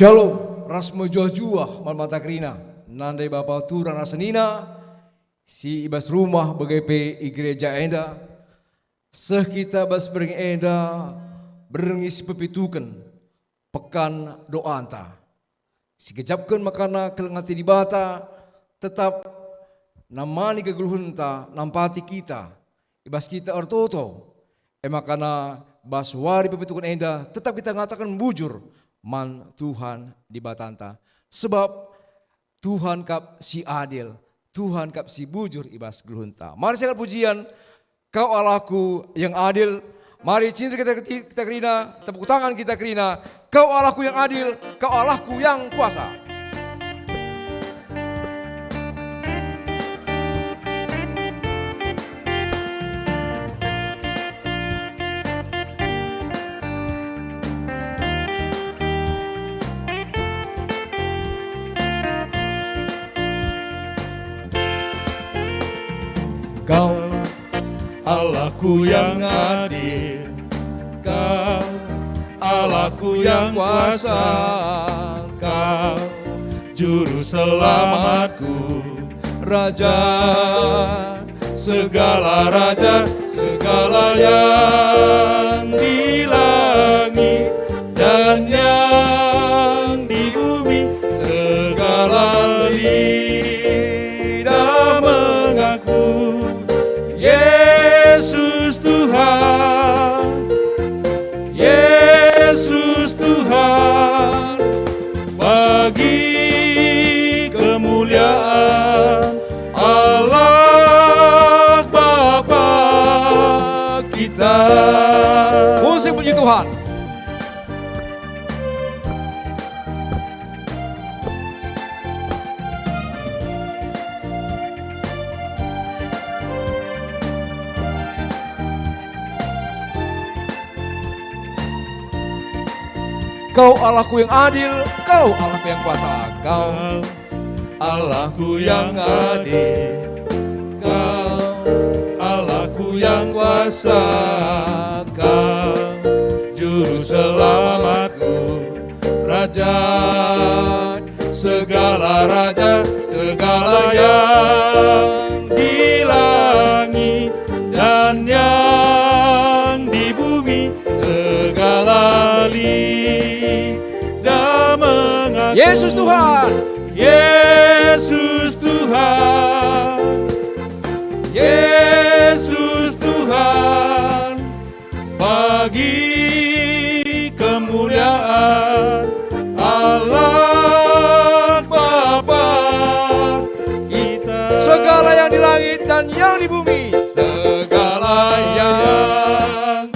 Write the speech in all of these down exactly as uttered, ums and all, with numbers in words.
Shalom, ras mejuah-juah man banta kerina, nande bapa turang ras senina, si i bas rumah bage pe i gereja enda, seh kita bas berngi enda, berngi si pepituken, pekan doanta. Sigejapken makana keleng ate Dibata tetap namani kegeluhenta nampati kita, i bas kita ertoto. E makana bas wari pepituken enda tetap kita ngataken bujur man Tuhan Dibatanta. Sebab Tuhan kap si adil, Tuhan kap si bujur i bas geluhenta. Mari siangkat pujian, Kau Allahku yang adil. Mari cinta kita, kita kerina, tepuk tangan kita kerina. Kau Allahku yang adil, Kau Allahku yang kuasa. Kau Allahku yang adil, Kau Allahku yang kuasa, Kau juru selamatku, Raja segala raja, segala yang di langit dan yang di bumi, segala lidah mengaku Yesus Tuhan, Yesus Tuhan, bagi kemuliaan Allah Bapa kita. Musik puji Tuhan. Kau Allahku yang adil, Kau Allahku yang kuasa, Kau Allahku yang adil, Kau Allahku yang kuasa, Kau juru selamatku, Raja segala raja, segala yang di langit dan yang di bumi, segala lidah mengaku Yesus Tuhan. Yesus Tuhan, Yesus Tuhan, bagi kemuliaan Allah Bapa kita. Segala yang di langit dan yang di bumi, segala yang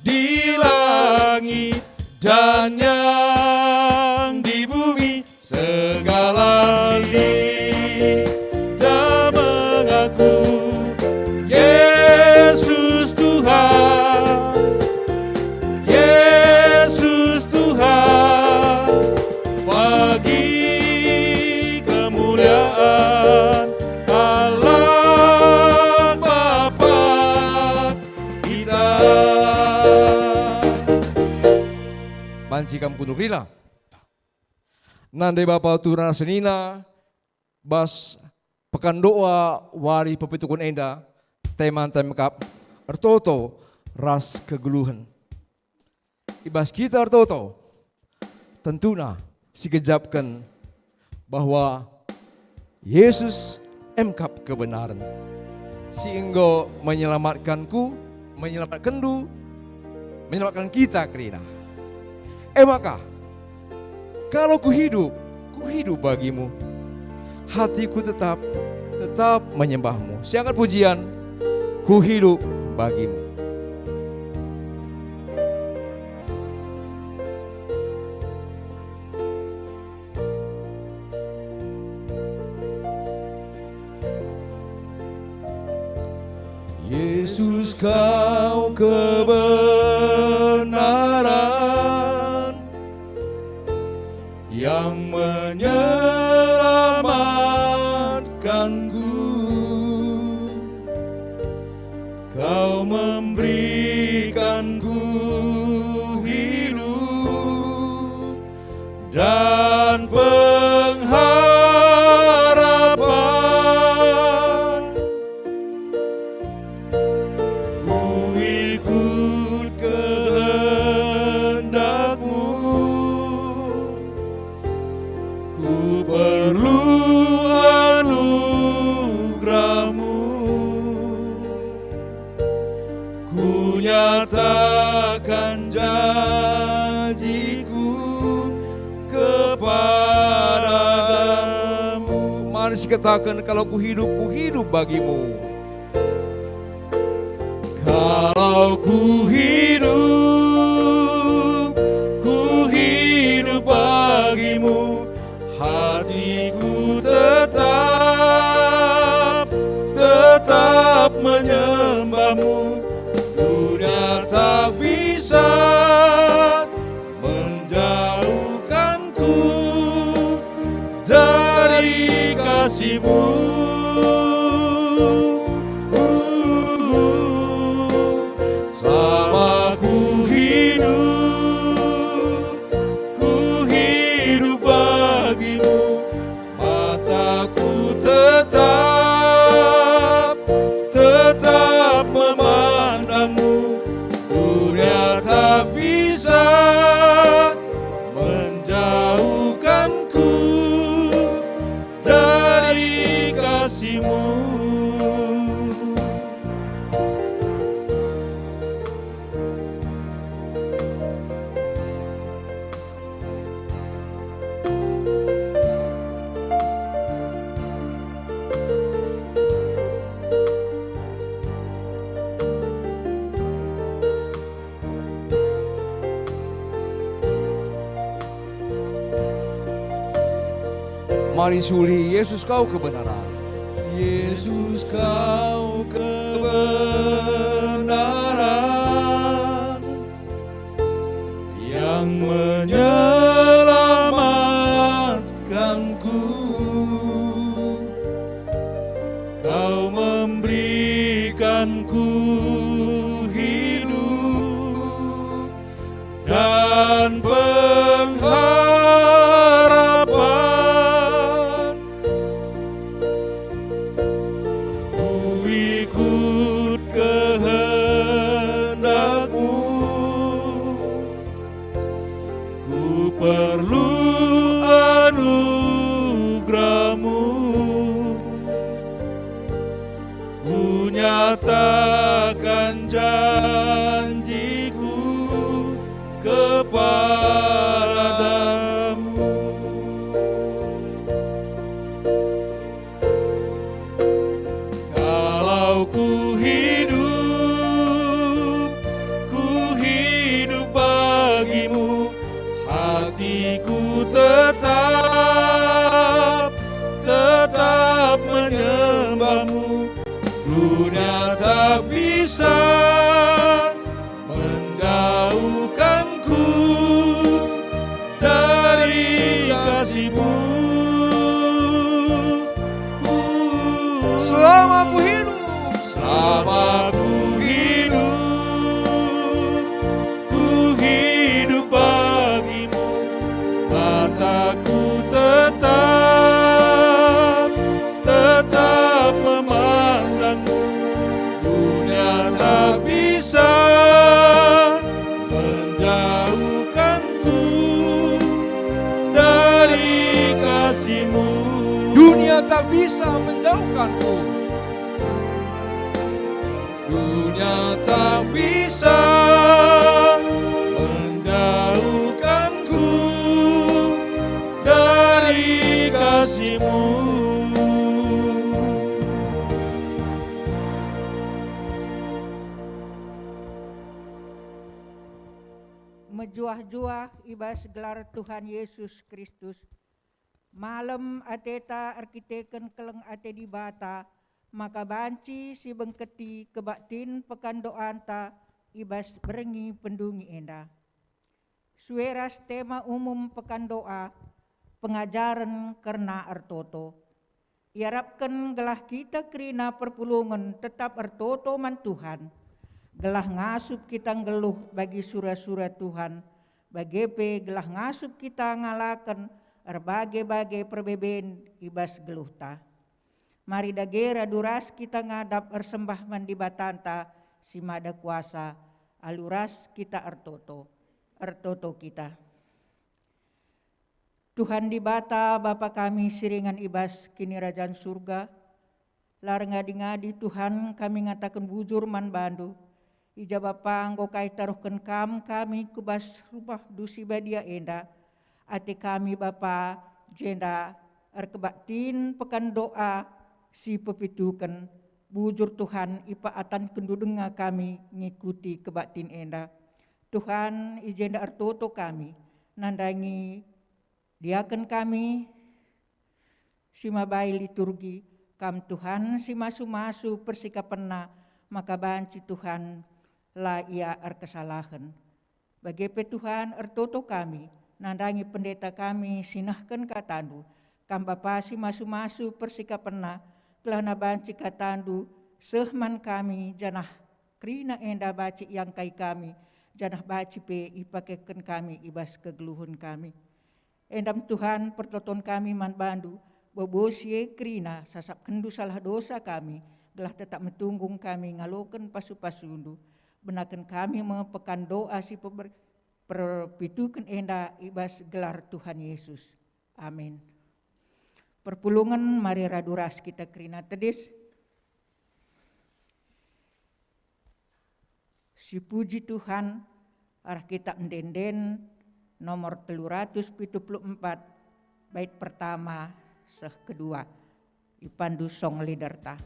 di langit dan yang di bumi, segala lidah mengaku Yesus Tuhan, Yesus Tuhan, bagi kemuliaan Allah Bapa kita. Banci kam kundul kerina. Nande bapa turang senina, bas pekan doa wari pepituken enda, temanta me kap ertoto ras kegeluhen. I bas kita ertoto, tentuna sigejapken bahwa Yesus emkap kebenaren, si enggo menyelamatkanku, menyelamatkanNdu, menyelamatkan kita kerina. E maka, kalau kuhidup, kuhidup bagiMu. Hatiku tetap, tetap menyembah-Mu. Siangkat pujian, Kuhidup bagiMu. Yesus, Kau kebenaran yang menyelamatkanku. Kau memberikanku hidup dan pengharapan. Kuikut kehendak-Mu, ku perlu anugerah-Mu. Kunyatakan janjiku kepadamu. Mari sikataken, "Kalau kuhidup, kuhidup bagimu." Kalau kuhidup, kuhidup bagimu. Hatiku tetap, tetap menyembah-Mu. Dunia tak bisa menjauhkanku dari kasih-Mu. Selama ku hidup, ku hidup bagi-Mu, mataku tetap, tetap memandang-Mu. Dunia tak bisa menjauhkanku dari kasih-Mu. Mari siulihi, Yesus, Kau kebenaran. Yesus, Kau kebenaran yang menyelamatkanku. Kau memberikanku hidup dan pengharapan. Kuikut kehendak-Mu, ku perlu anugerah-Mu. Kunyatakan janjiku kepadamu. Kalau ku hidup, ku hidup bagimu, hatiku tetap, tetap menyembahmu. Dunia tak bisa menjauhkanku dari kasihmu. Selama ku hidup, selama ku hidup, ku hidup bagimu, mataku tetap, tetap memandangmu. Dunia tak bisa menjauhkanku dari kasihmu. Dunia tak bisa menjauhkanku. Dunia tak bisa menjauhkanku dari kasihmu. Mejuah-juah i bas gelar Tuhan Yesus Kristus, malem ateta erkiteken keleng ate Dibata, maka banci sibengketi kebaktin pekan doanta i bas berngi pendungi enda. Sue ras tema umum pekan doa, pengajaren kerna ertoto. Iarapken gelah kita kerina perpulungen tetap ertoto man Tuhan, gelah ngasup kita nggeluh bagi sura-sura Tuhan, bage pe gelah ngasup kita ngalaken erbage-bage perbeben i bas geluhta. Mari dage radu ras kita ngadap ersembah man Dibatanta si Mada Kuasa, alu ras kita ertoto. Ertoto kita. Tuhan Dibata, Bapa kami si ringan i bas Kinirajan Surga, la erngadi-ngadi, Tuhan, kami ngataken bujur man baNdu. I ja Bapa enggo kai taruhken Kam kami ku bas rumahNdu si badia enda. Ate kami, Bapa, jenda erkebaktin pekan doa si pepituken. Bujur, Tuhan, ipaatankenndu denga kami ngikuti kebaktin enda. Tuhan, i jenda ertoto kami, nandangi diaken kami si mabai liturgi, Kam, Tuhan, si masu-masu persikapenna, maka banci, Tuhan, la ia erkesalahen. Bage pe, Tuhan, ertoto kami, nandangi pendeta kami si nehken kataNdu, Kam, Bapa, si masu-masu persikapenna, kelahna banci kataNdu seh man kami, janah kerina enda banci iangkai kami, janah banci pe ipakeken kami i bas kegeluhen kami. Enda me, Tuhan, pertoton kami man baNdu, bobo si e kerina sasapkenNdu salah dosa kami, gelah tetap metunggung kami ngaloken pasu-pasuNdu. Benaken kami me pekan doa si peber-, perpituken enda i bas gelar Tuhan Yesus. Amin. Perpulungen, mari radu ras kita kerina tedis. Sipuji Tuhan, arah kitab Ende-enden nomor telu ratus pitu puluh empat, bait pertama seh kedua. Ipandu song leaderta.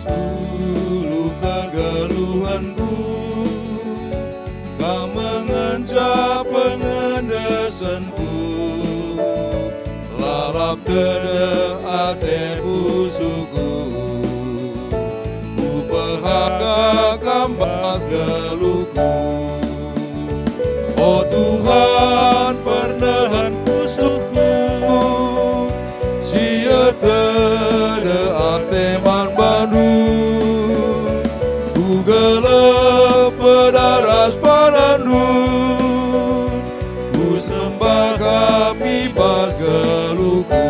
Yesus, ulu kegeluhenku, Kam ngenca pengendesenku, lalap tedeh ate pusuhku, kupehaga Kam bas geluhku. O Tuhan, pernehen pusuhku, si ertedeh ate man baNdu, kugeleh peda ras padanNdu, kusembah Kam i bas geluhku.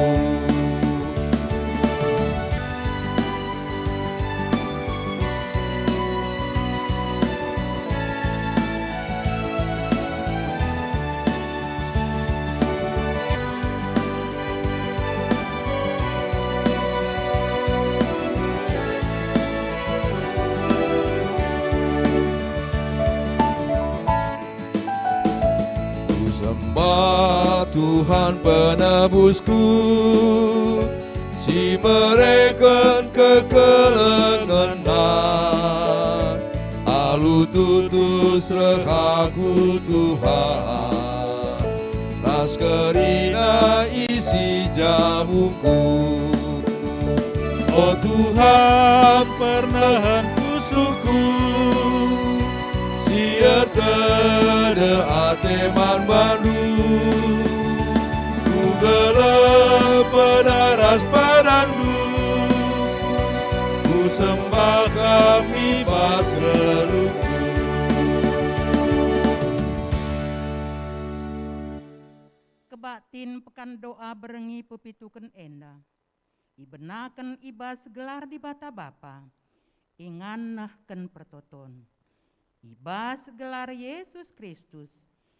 Kusembah Tuhan Penebusku, si mereken kekelengenNa. Alu tutus reh aku, Tuhan, ras kerina isi jabungku. O Tuhan, pernehen pusuhku, si ertedeh ate man baNdu. Kugeleh peda ras padanNdu, kusembah Kam i bas geluhku. Kebaktin pekan doa berngi pepituken enda ibenaken i bas gelar Dibata Bapa, ingan nehken pertoton. I bas gelar Yesus Kristus,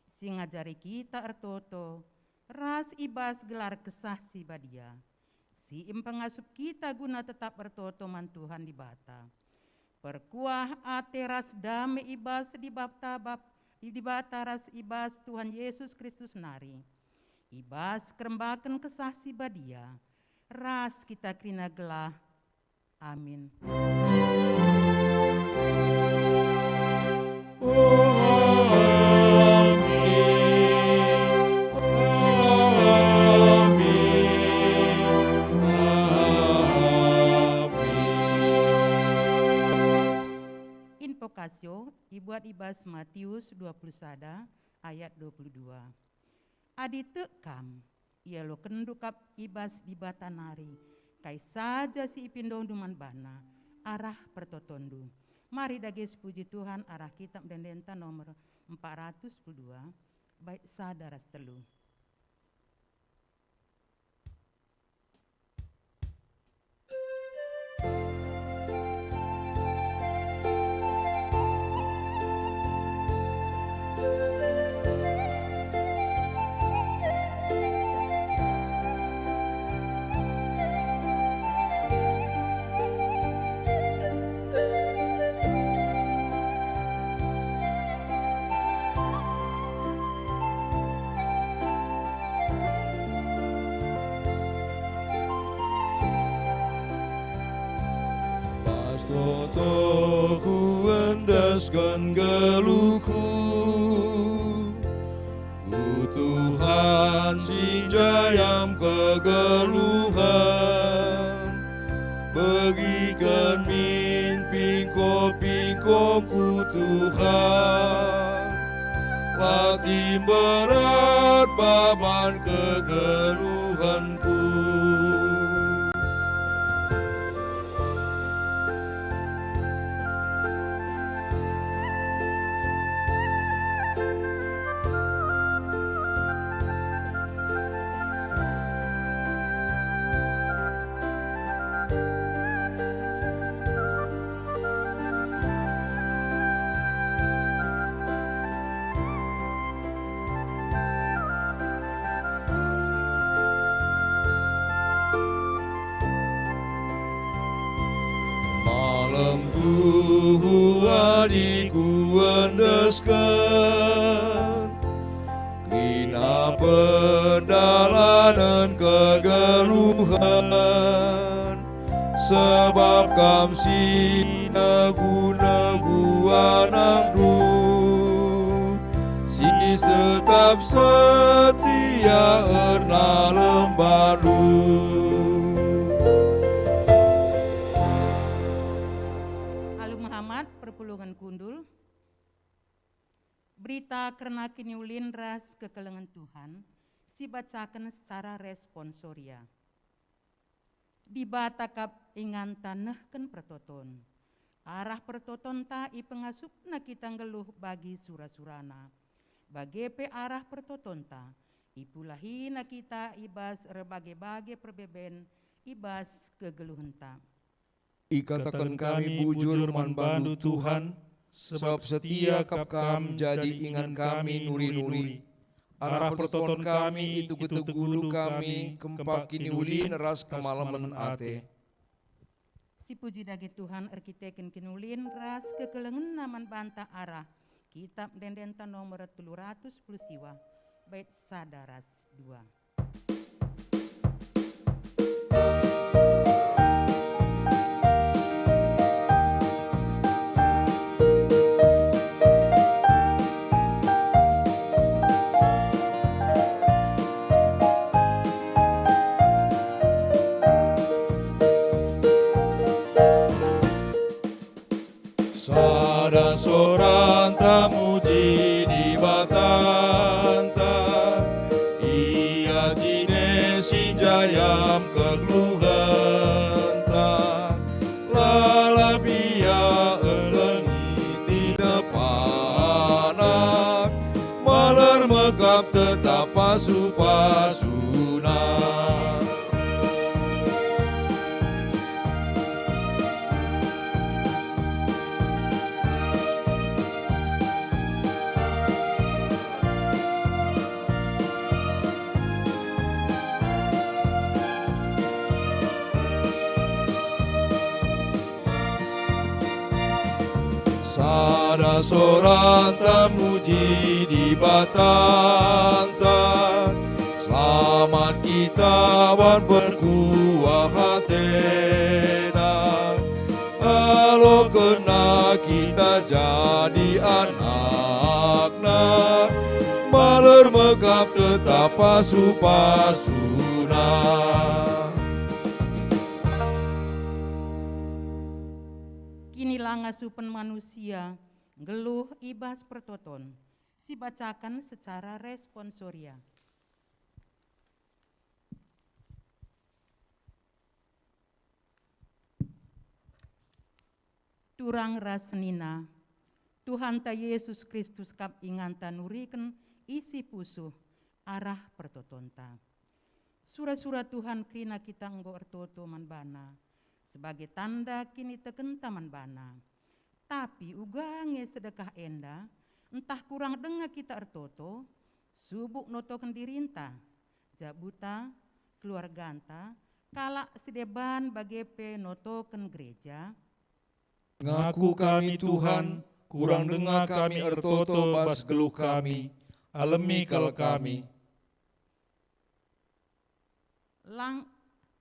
si ngajari kita ertoto, ras i bas gelar Kesah Si Badia, si mpengasup kita guna tetap ertoto man Tuhan Dibata. Perkuah ate ras dame i bas Dibata Bap-, Dibata ras i bas Tuhan Yesus Kristus nari, i bas kerembaken Kesah Si Badia, ras kita kerina gelah. Amin. Invokasio ibuat i bas Matius dua puluh sada ayat dua puluh dua. Adi tek kam, ialokenndu kap i bas Dibata nari, kai saja si ipindondu man baNa arah pertotonndu. Mari dage sipuji Tuhan arah kitab ende-endenta nomor empat ratus sepuluh dua, bait sada ras telu. Bas totoku endesken geluhku, ku Tuhan si njayam kegeluhen. Begiken min pingko-pingkoku Tuhan, la tim berat baban kegeluhenku. Malem tuhu adi kuendesken kerina pendalanen kegeluhen, sebab Kam si negu-negu anakNdu, si tetap setia ernalem bandu. Alu Muhammad, perpulungen kundul. Berita kerna kiniulin ras kekelengen Tuhan, sibacaken secara responsoria. Dibata kap inganta nehken pertoton. Arah pertotonta ipengasupNa kita nggeluh bagi sura-suraNa. Bage pe arah pertotonta, ipulahiNa kita i bas erbage-bage perbeben i bas kegeluhenta. Ikataken kami bujur man bandu, Tuhan, sebab setia kap Kam jadi ingan kami nuri-nuri. Arah pertoton kami itugu-tugundu kami kempak kiniulin ras kemalemen ate. Sipuji dage Tuhan erkiteken kiniulin ras kekelengenNa man banta arah kitab ende-endenta nomor telu ratus sepuluh siwa, bait sada ras dua. Sada soranta muji Dibatanta, Ia jine si njayam kegeluhenta. Lalap Ia elengi tinepa Anak, maler mekap tetap pasu-pasuNa. Sada soranta muji Dibatanta, selamat kita wan perkuah atena. Alokenna kita jadi anakNa, maler mekap tetap pasu-pasuNa. Kinilangan ngasupen manusia nggeluh i bas pertoton. Sibacaken secara responsoria. Turang ras senina, Tuhanta Yesus Kristus kap inganta nuriken isi pusuh arah pertotonta. Sura-sura Tuhan kerina kita enggo ertoto man baNa, sebagai tanda kinitekenta man baNa. Tapi uga nge sedekah enda, ntah kurang denga kita ertoto, subuk notoken dirinta, jabuta, keluarganta, kalak si deban bage pe notoken gereja? Ngaku kami, Tuhan, kurang denga kami ertoto bas geluh kami, alemi kal kami. Lang-,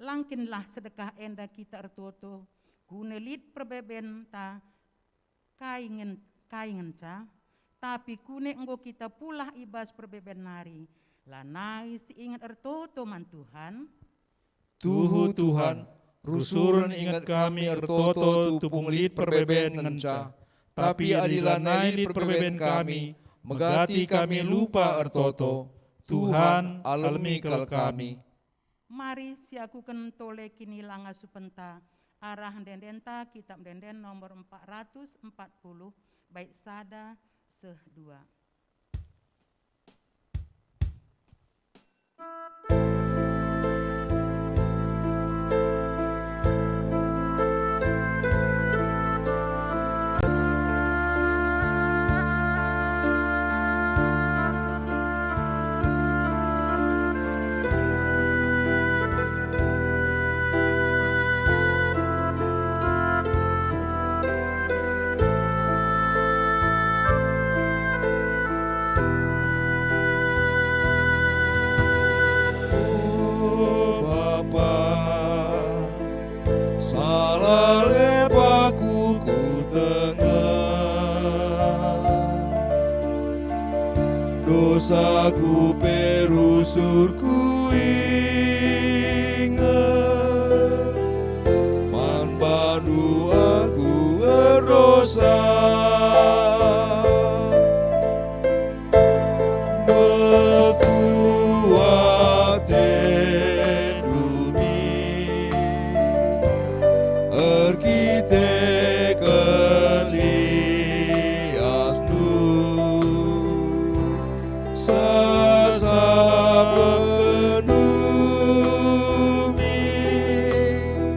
langkinlah sedekah enda kita ertoto, kune lit perbebenta kai ngen-, kai ngenca, tapi kune enggo kita pulah i bas perbeben nari, lanai si inget ertoto man Tuhan? Tuhu, Tuhan, rusuren inget kami ertoto tupung lit perbeben ngenca. Tapi adi lanai lit perbeben kami, megati kami lupa ertoto. Tuhan, alemi kal kami. Mari siakuken tole kinilanga supenta arah ende-endenta Kitab Ende-enden nomor empat ratus empat puluh, bait sada seh dua. O Bapa, salah lepahku kutenga, dosaku pe rusur kuinget, man baNdu aku erdosa. Mekuah atendu min erkiteken liasNdu, sasapkendu min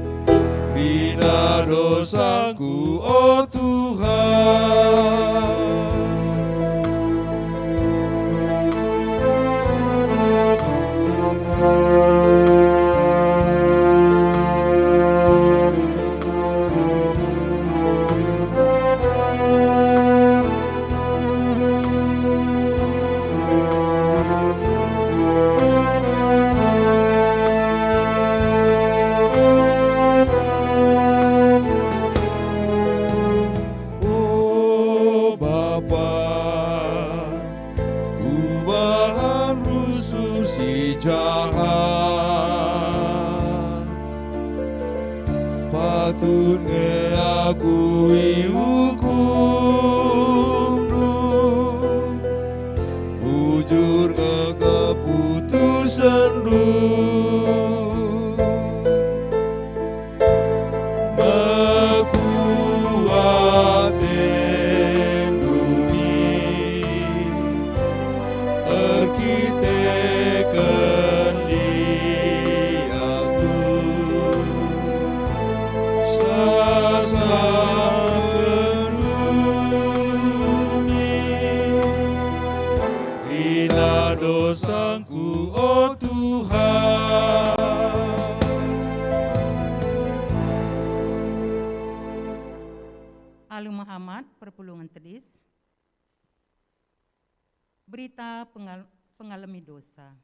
kerina dosangku, o Tuhan. O Bapa, kubahan rusur si jahat. Patut nge aku iukumNdu, bujur nge keputusenNdu. Mekuah atendu min erkiteken liasNdu, sasapkendu min kerina dosangku, o Tuhan. Alu Muhammad, perpulungen tedis. Berita pengal-, pengalemi dosa.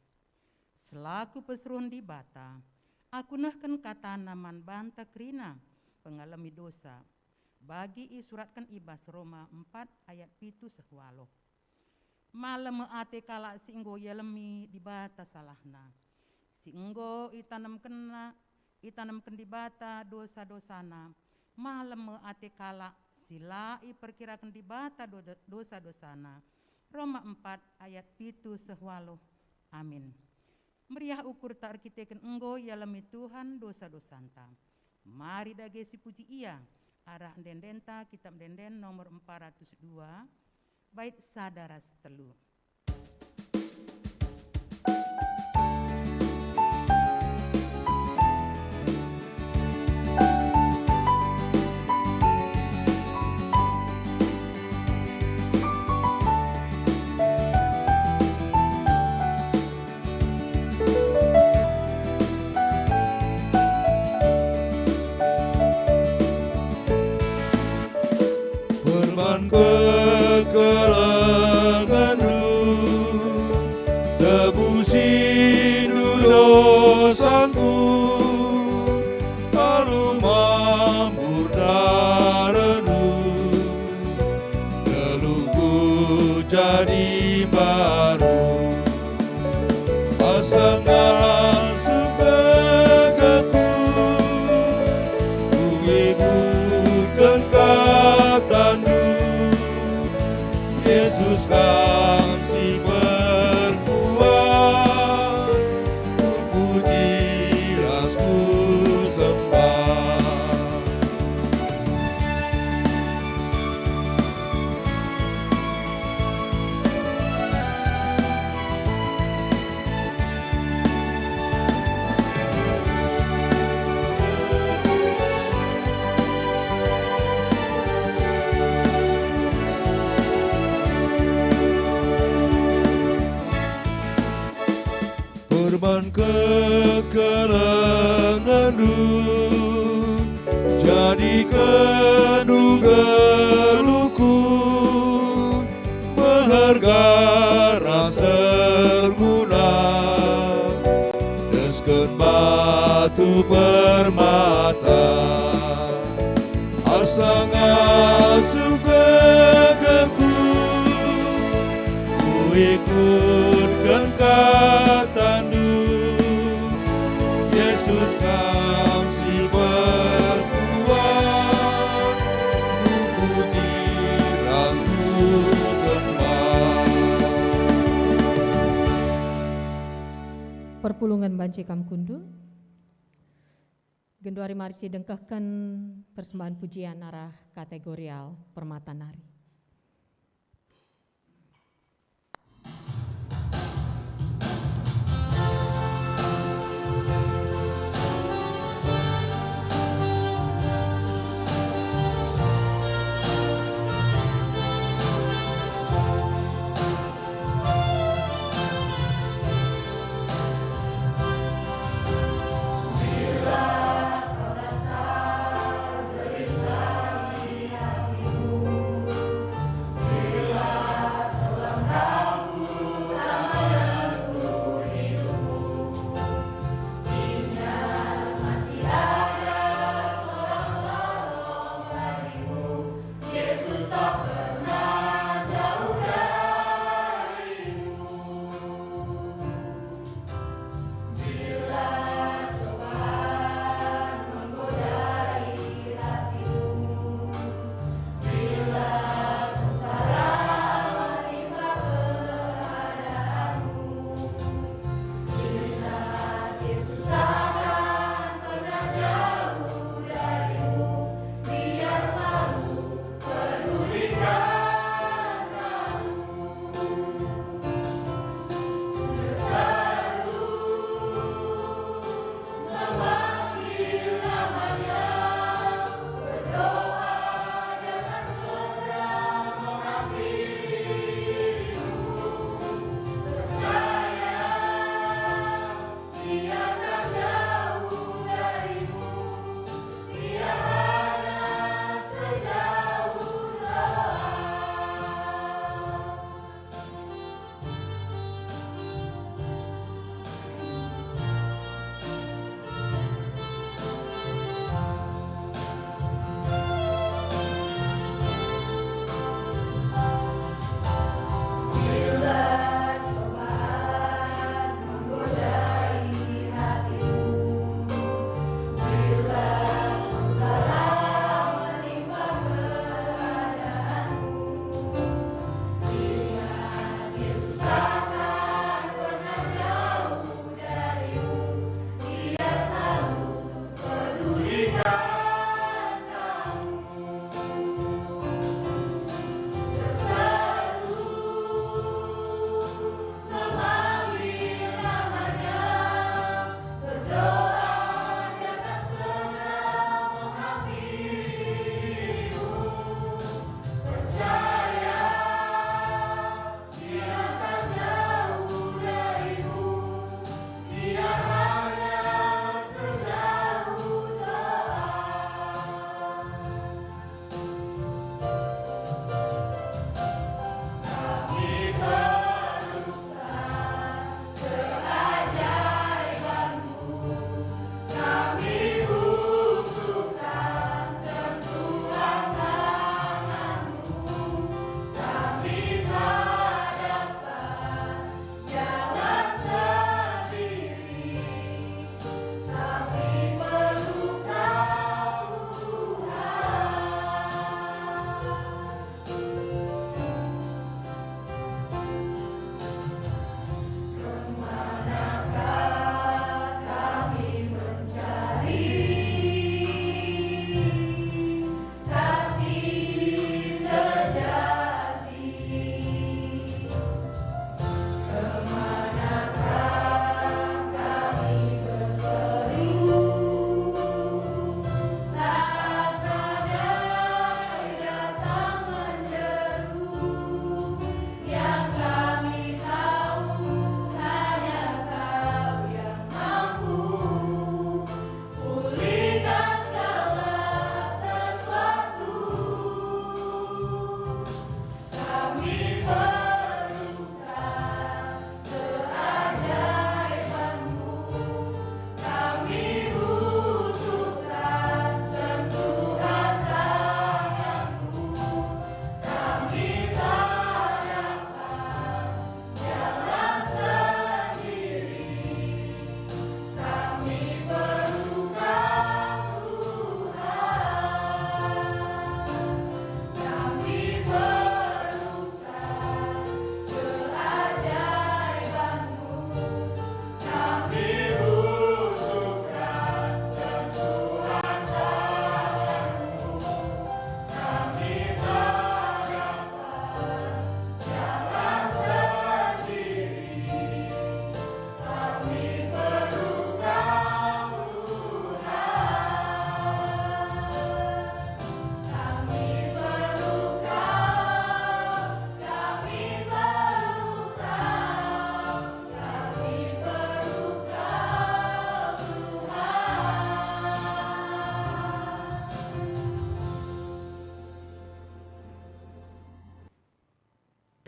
Selaku persuruhen Dibata, aku nehken kataNa man banta kerina pengalemi dosa, bagi isuratken i bas Roma empat ayat pitu seh waluh. Malem me ate kalak si enggo ialemi Dibata salahna, si enggo itanemkenna, itanemken Dibata dosa-dosana. Malem me ate kalak si la iperkiraken Dibata do-, dosa-dosana. Roma empat ayat pitu seh waluh. Amin. Meriah ukurta erkiteken enggo ialemi Tuhan dosa-dosanta. Mari dage sipuji Ia arah ende-endenta Kitab Ende-enden nomor empat ratus dua, bait sada ras telu. Perban kekelengenNdu, tebusiNdu dosangku, alu mambur dareNdu, geluhku jadi mbaru. Asa ngasup gegehku, kuikutken kataNdu, Yesus, Kam si perkuah, kupuji ras kusembah. Perban kekelengenNdu, jadikeNdu geluhku, meherga ras erguna, desken batu permata. Asa ngasup gegehku, kuikutken kataNdu, Yesus, Kam si perkuah, kupuji ras kusembah. Perpulungen banci kam kundul. Genduari mari sidengkehken persembahen pujian arah kategorial permata nari.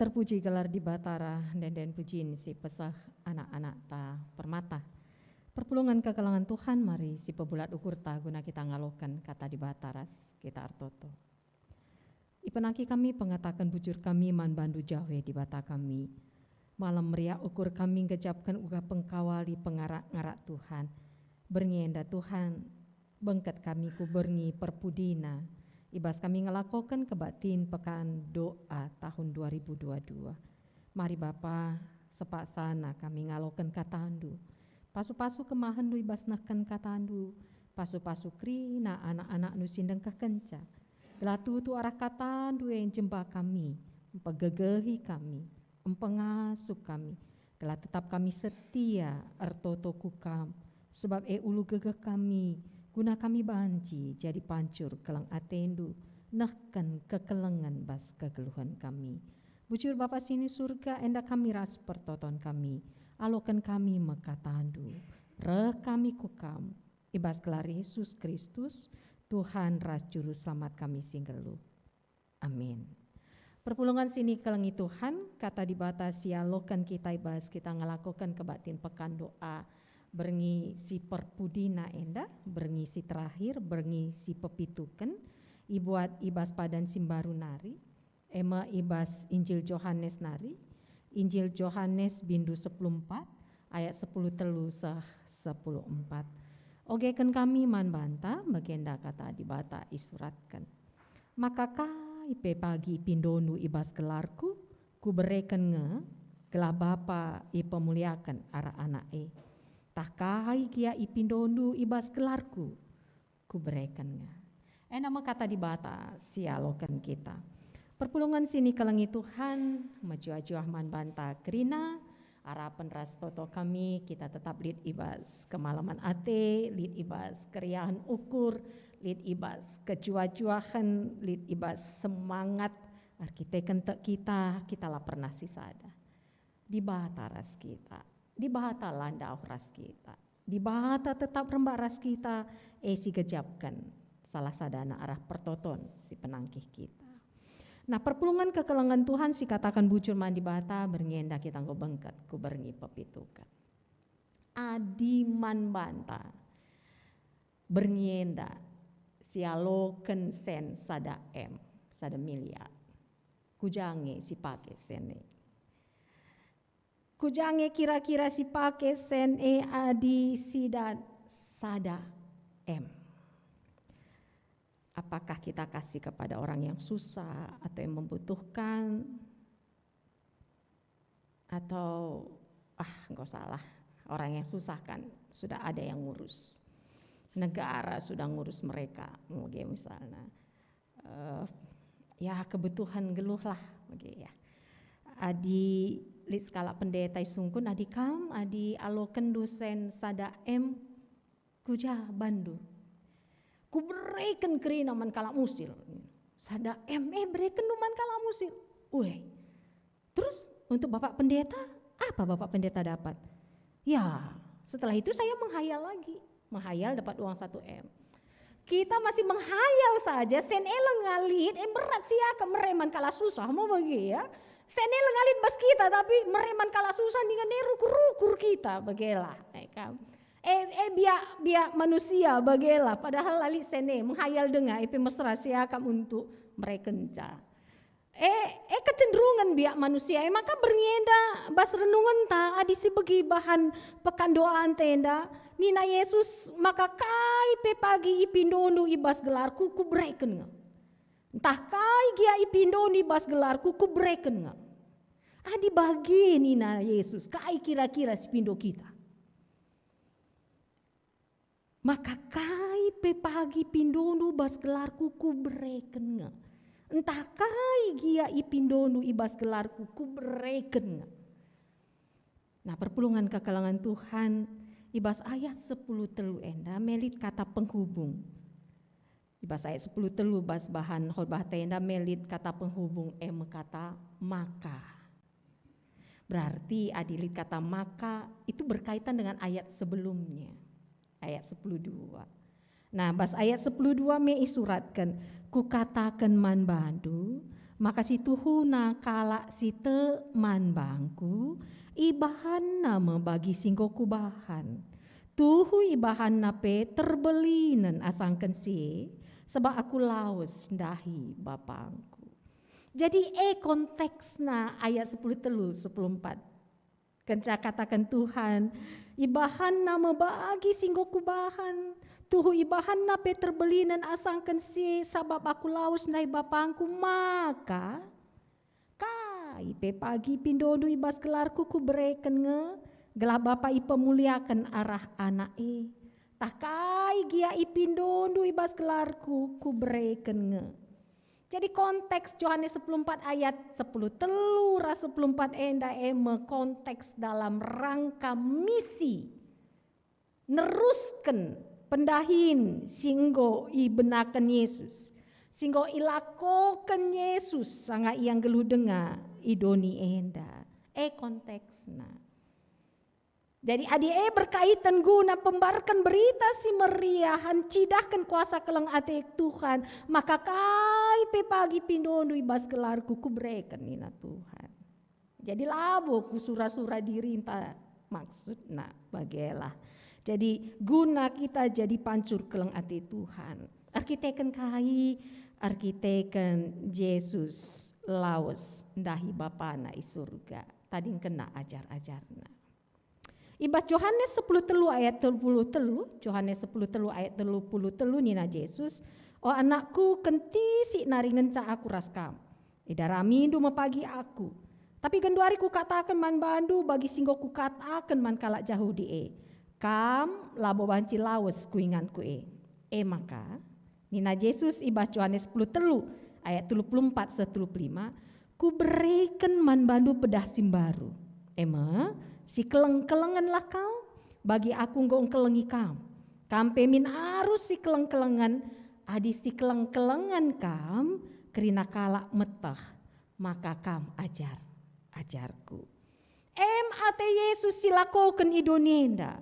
Terpuji gelar Dibata ras ende-enden pujin si peseh anak-anakta Permata. Perpulungen kekelengen Tuhan, mari sipebulat ukurta guna kita ngaloken Kata Dibata ras kita ertoto. Ipenangki kami pengataken bujur kami man bandu Jawe Dibata kami. Malem meriah ukur kami nggejapken uga pengkawali pengarak-ngarak Tuhan. Berngi enda Tuhan, bengket kami ku berngi perpudina, i bas kami ngelakoken kebaktin Pekan Doa tahun dua ribu dua dua. Mari Bapa, sepaksana kami ngaloken kataNdu. Pasu-pasu kemahenNdu i bas nehken kataNdu, pasu-pasu kerina anak-anakNdu si ndengkehkenca. Gelah tuhu arah kataNdu e njemba kami, mpegegehi kami, mpengasup kami, gelah tetap kami setia ertoto ku Kam, sebab e ulu gegeh kami, guna kami banci jadi pancur keleng ateNdu, nehken kekelengen bas kegeluhen kami. Bujur Bapa si ni Surga, enda kami ras pertoton kami, aloken kami me kataNdu. Reh kami ku Kam, i bas gelar Yesus Kristus, Tuhan ras Juru Selamat kami si nggeluh. Amin. Perpulungen si nikelengi Tuhan, Kata Dibata si ialoken kita i bas kita ngelakoken kebaktin Pekan Doa berngi si perpudina enda, berngi si terakhir, berngi si pepituken, ibuat i bas padan si mbaru nari, e me i bas Injil Johanes nari, Injil Johanes bindu sepuluh empat, ayat sepuluh telu seh sepuluh empat. Ogeken kami man banta, bagenda Kata Dibata isuratken. Maka kai pe pagi ipindondu i bas gelarKu, Kubereken nge, gelah Bapa ipemuliaken arah Anak e. Tah kai gia ipindondu i bas gelarKu, Kubereken nge. Enda me Kata Dibata si ialoken kita. Perpulungen si nikelengi Tuhan, mejuah-juah man banta kerina, arapen ras toto kami, kita tetap lit i bas kemalemen ate, lit i bas keriahen ukur, lit i bas kejuah-juahen, lit i bas semangat, erkiteken tek kita, kita la pernah sisada. Dibata ras kita, Dibata la ndauh ras kita. Dibata tetap rembak ras kita, e si gejapken salah sadana arah pertoton si penangkih kita. Nah, perpulungen kekelengen Tuhan si kataken bujur man Dibata, berngi enda kita enggo bengket ku berngi pepituken. Adi man banta, berngi enda sialoken sen sada M, sada miliar. Kuja nge si pake sen e? Kuja nge kira-kira si pake sen e adi sidat sada M? Apakah kita kasih kepada orang yang susah atau yang membutuhkan? Atau, ah, enggo salah, orang yang susah kan sudah ada yang ngurus. Negara sudah ngurus mereka, oke, misalnya. Eh, ya, kebutuhan geluh lah, oke, ya. Adi lit sekalak pendeta isungkun, adi kam, adi aloken dosen sada M, kuja bandu? Kubereken kerina man kalak musil. Sada M e berekenndu man kalak musil. Ue. Terus untuk Bapak Pendeta, apa Bapak Pendeta dapat? Ya, setelah itu saya menghayal lagi. Menghayal dapat uang satu M. Kita masih menghayal saja, sen e lenga lit, e berat siakap mere man kalak susah, mau bage ya. Sen e lenga lit bas kita, tapi mere man kalak susah, dingen e rukur-rukur kita, bagela. E, kam. E, e biak, biak manusia, bagela. Padahal la lit sen e, menghayal denga, e pe mesra siakap untuk merekenca. E, e kecenderungen biak manusia, e maka berngi enda bas renungenta adi sibegi bahan pekan doanta enda, nina Yesus, "Maka kai pe pagi ipindondu i bas gelarKu, Kubereken nge. Ntah kai gia ipindondu i bas gelarKu, Kubereken nge." Adi bage nina Yesus, kai kira-kira sipindo kita? Maka kai pe pagi pindondu bas gelarKu, Kubereken nge. Ntah kai gia ipindondu i bas gelarKu, Kubereken nge. Nah, perpulungen kekelengen Tuhan, i bas ayat sepuluh telu enda me lit kata penghubung. I bas ayat sepuluh telu bas bahan khotbahta enda me lit kata penghubung, e me kata maka. Berarti adi lit kata maka, itu berkaitan dengan ayat sebelumnya, ayat sepuluh dua. Nah, bas ayat sepuluh dua me isuratken, "Kukataken man bandu, Maka situhuna kalak si tek man bangku, ibahanna me bagi si enggo kubahan. Tuhu ibahanna pe terbelinen asangken si e, sabap aku lawes ndahi bapangku. Jadi e konteksna ayat sepuluh telu, sepuluh empat. Kenca kataken Tuhan, "Ibahanna me bagi si enggo kubahan, tuhu ibahanna pe terbelinen asangken si e, sabap aku lawes ndahi bapangku, maka kai pe pagi ipindondu i bas gelarku kubereken nge, gelah Bapa ipemuliaken arah Anak e. Tah kai gia ipindondu i bas gelarku kubereken nge." Jadi konteks Yohanes sepuluh empat ayat sepuluh telu ras sepuluh empat enda e me konteks dalam rangka misi nerusken pendahin si enggo ibenaken Yesus, si enggo ilakoken Yesus sanga ia nggeluh denga i doni enda. E konteksna. Jadi, adi e berkaiten guna pembarken Berita Si Meriah, ncidahken kuasa keleng ate Tuhan, maka kai pe pagi pindondu i bas gelarku kubereken, nina Tuhan. Jadi, labo kusura-sura dirinta, maksudna bagelah. Jadi, guna kita jadi pancur keleng ate Tuhan. Erkiteken kai? Erkiteken Jesus lawes ndahi Bapana i surga, tadingkenna ajar-ajarna. I bas Johanes sepuluh telu ayat telu puluh telu, Johanes sepuluh telu ayat telu puluh telu nina Jesus, "O anakku, kentisik nari ngenca aku ras kam. Idaramindu me pagi aku. Tapi genduari kukataken man bandu bagi si enggo kukataken man kalak Jahudi e, kam labo banci lawes ku inganku e." E maka, nina Jesus i bas Johanes sepuluh telu ayat telu puluh empat seh telu puluh lima, "Kubereken man bandu pedah si mbaru. E me, sikeleng-kelengenlah kam, bagi Aku enggo engkelengi kam. Kam pe min arus sikeleng-kelengen, adi sikeleng-kelengen kam, kerina kalak meteh, maka kam ajar-ajarKu." Em ate Jesus silakoken i doni enda.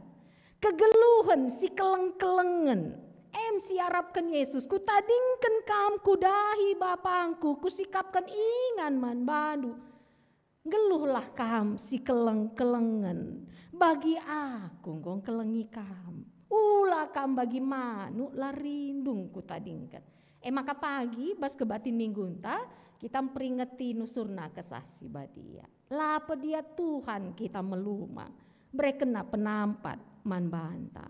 Kegeluhen sikeleng-kelengen. Em siarapken Jesus, "Kutadingken kam kudahi BapangKu, Kusikapken ingan man bandu. Nggeluhlah kam sikeleng-kelengen, bagi Aku enggo engkelengi kam. Ula kam bagi manuk la rindung Kutadingken." E maka pagi, bas kebatin minggunta, kita mperingeti nusurna Kesah Si Badia. La pedia Tuhan kita meluma, berekenNa penampat man banta.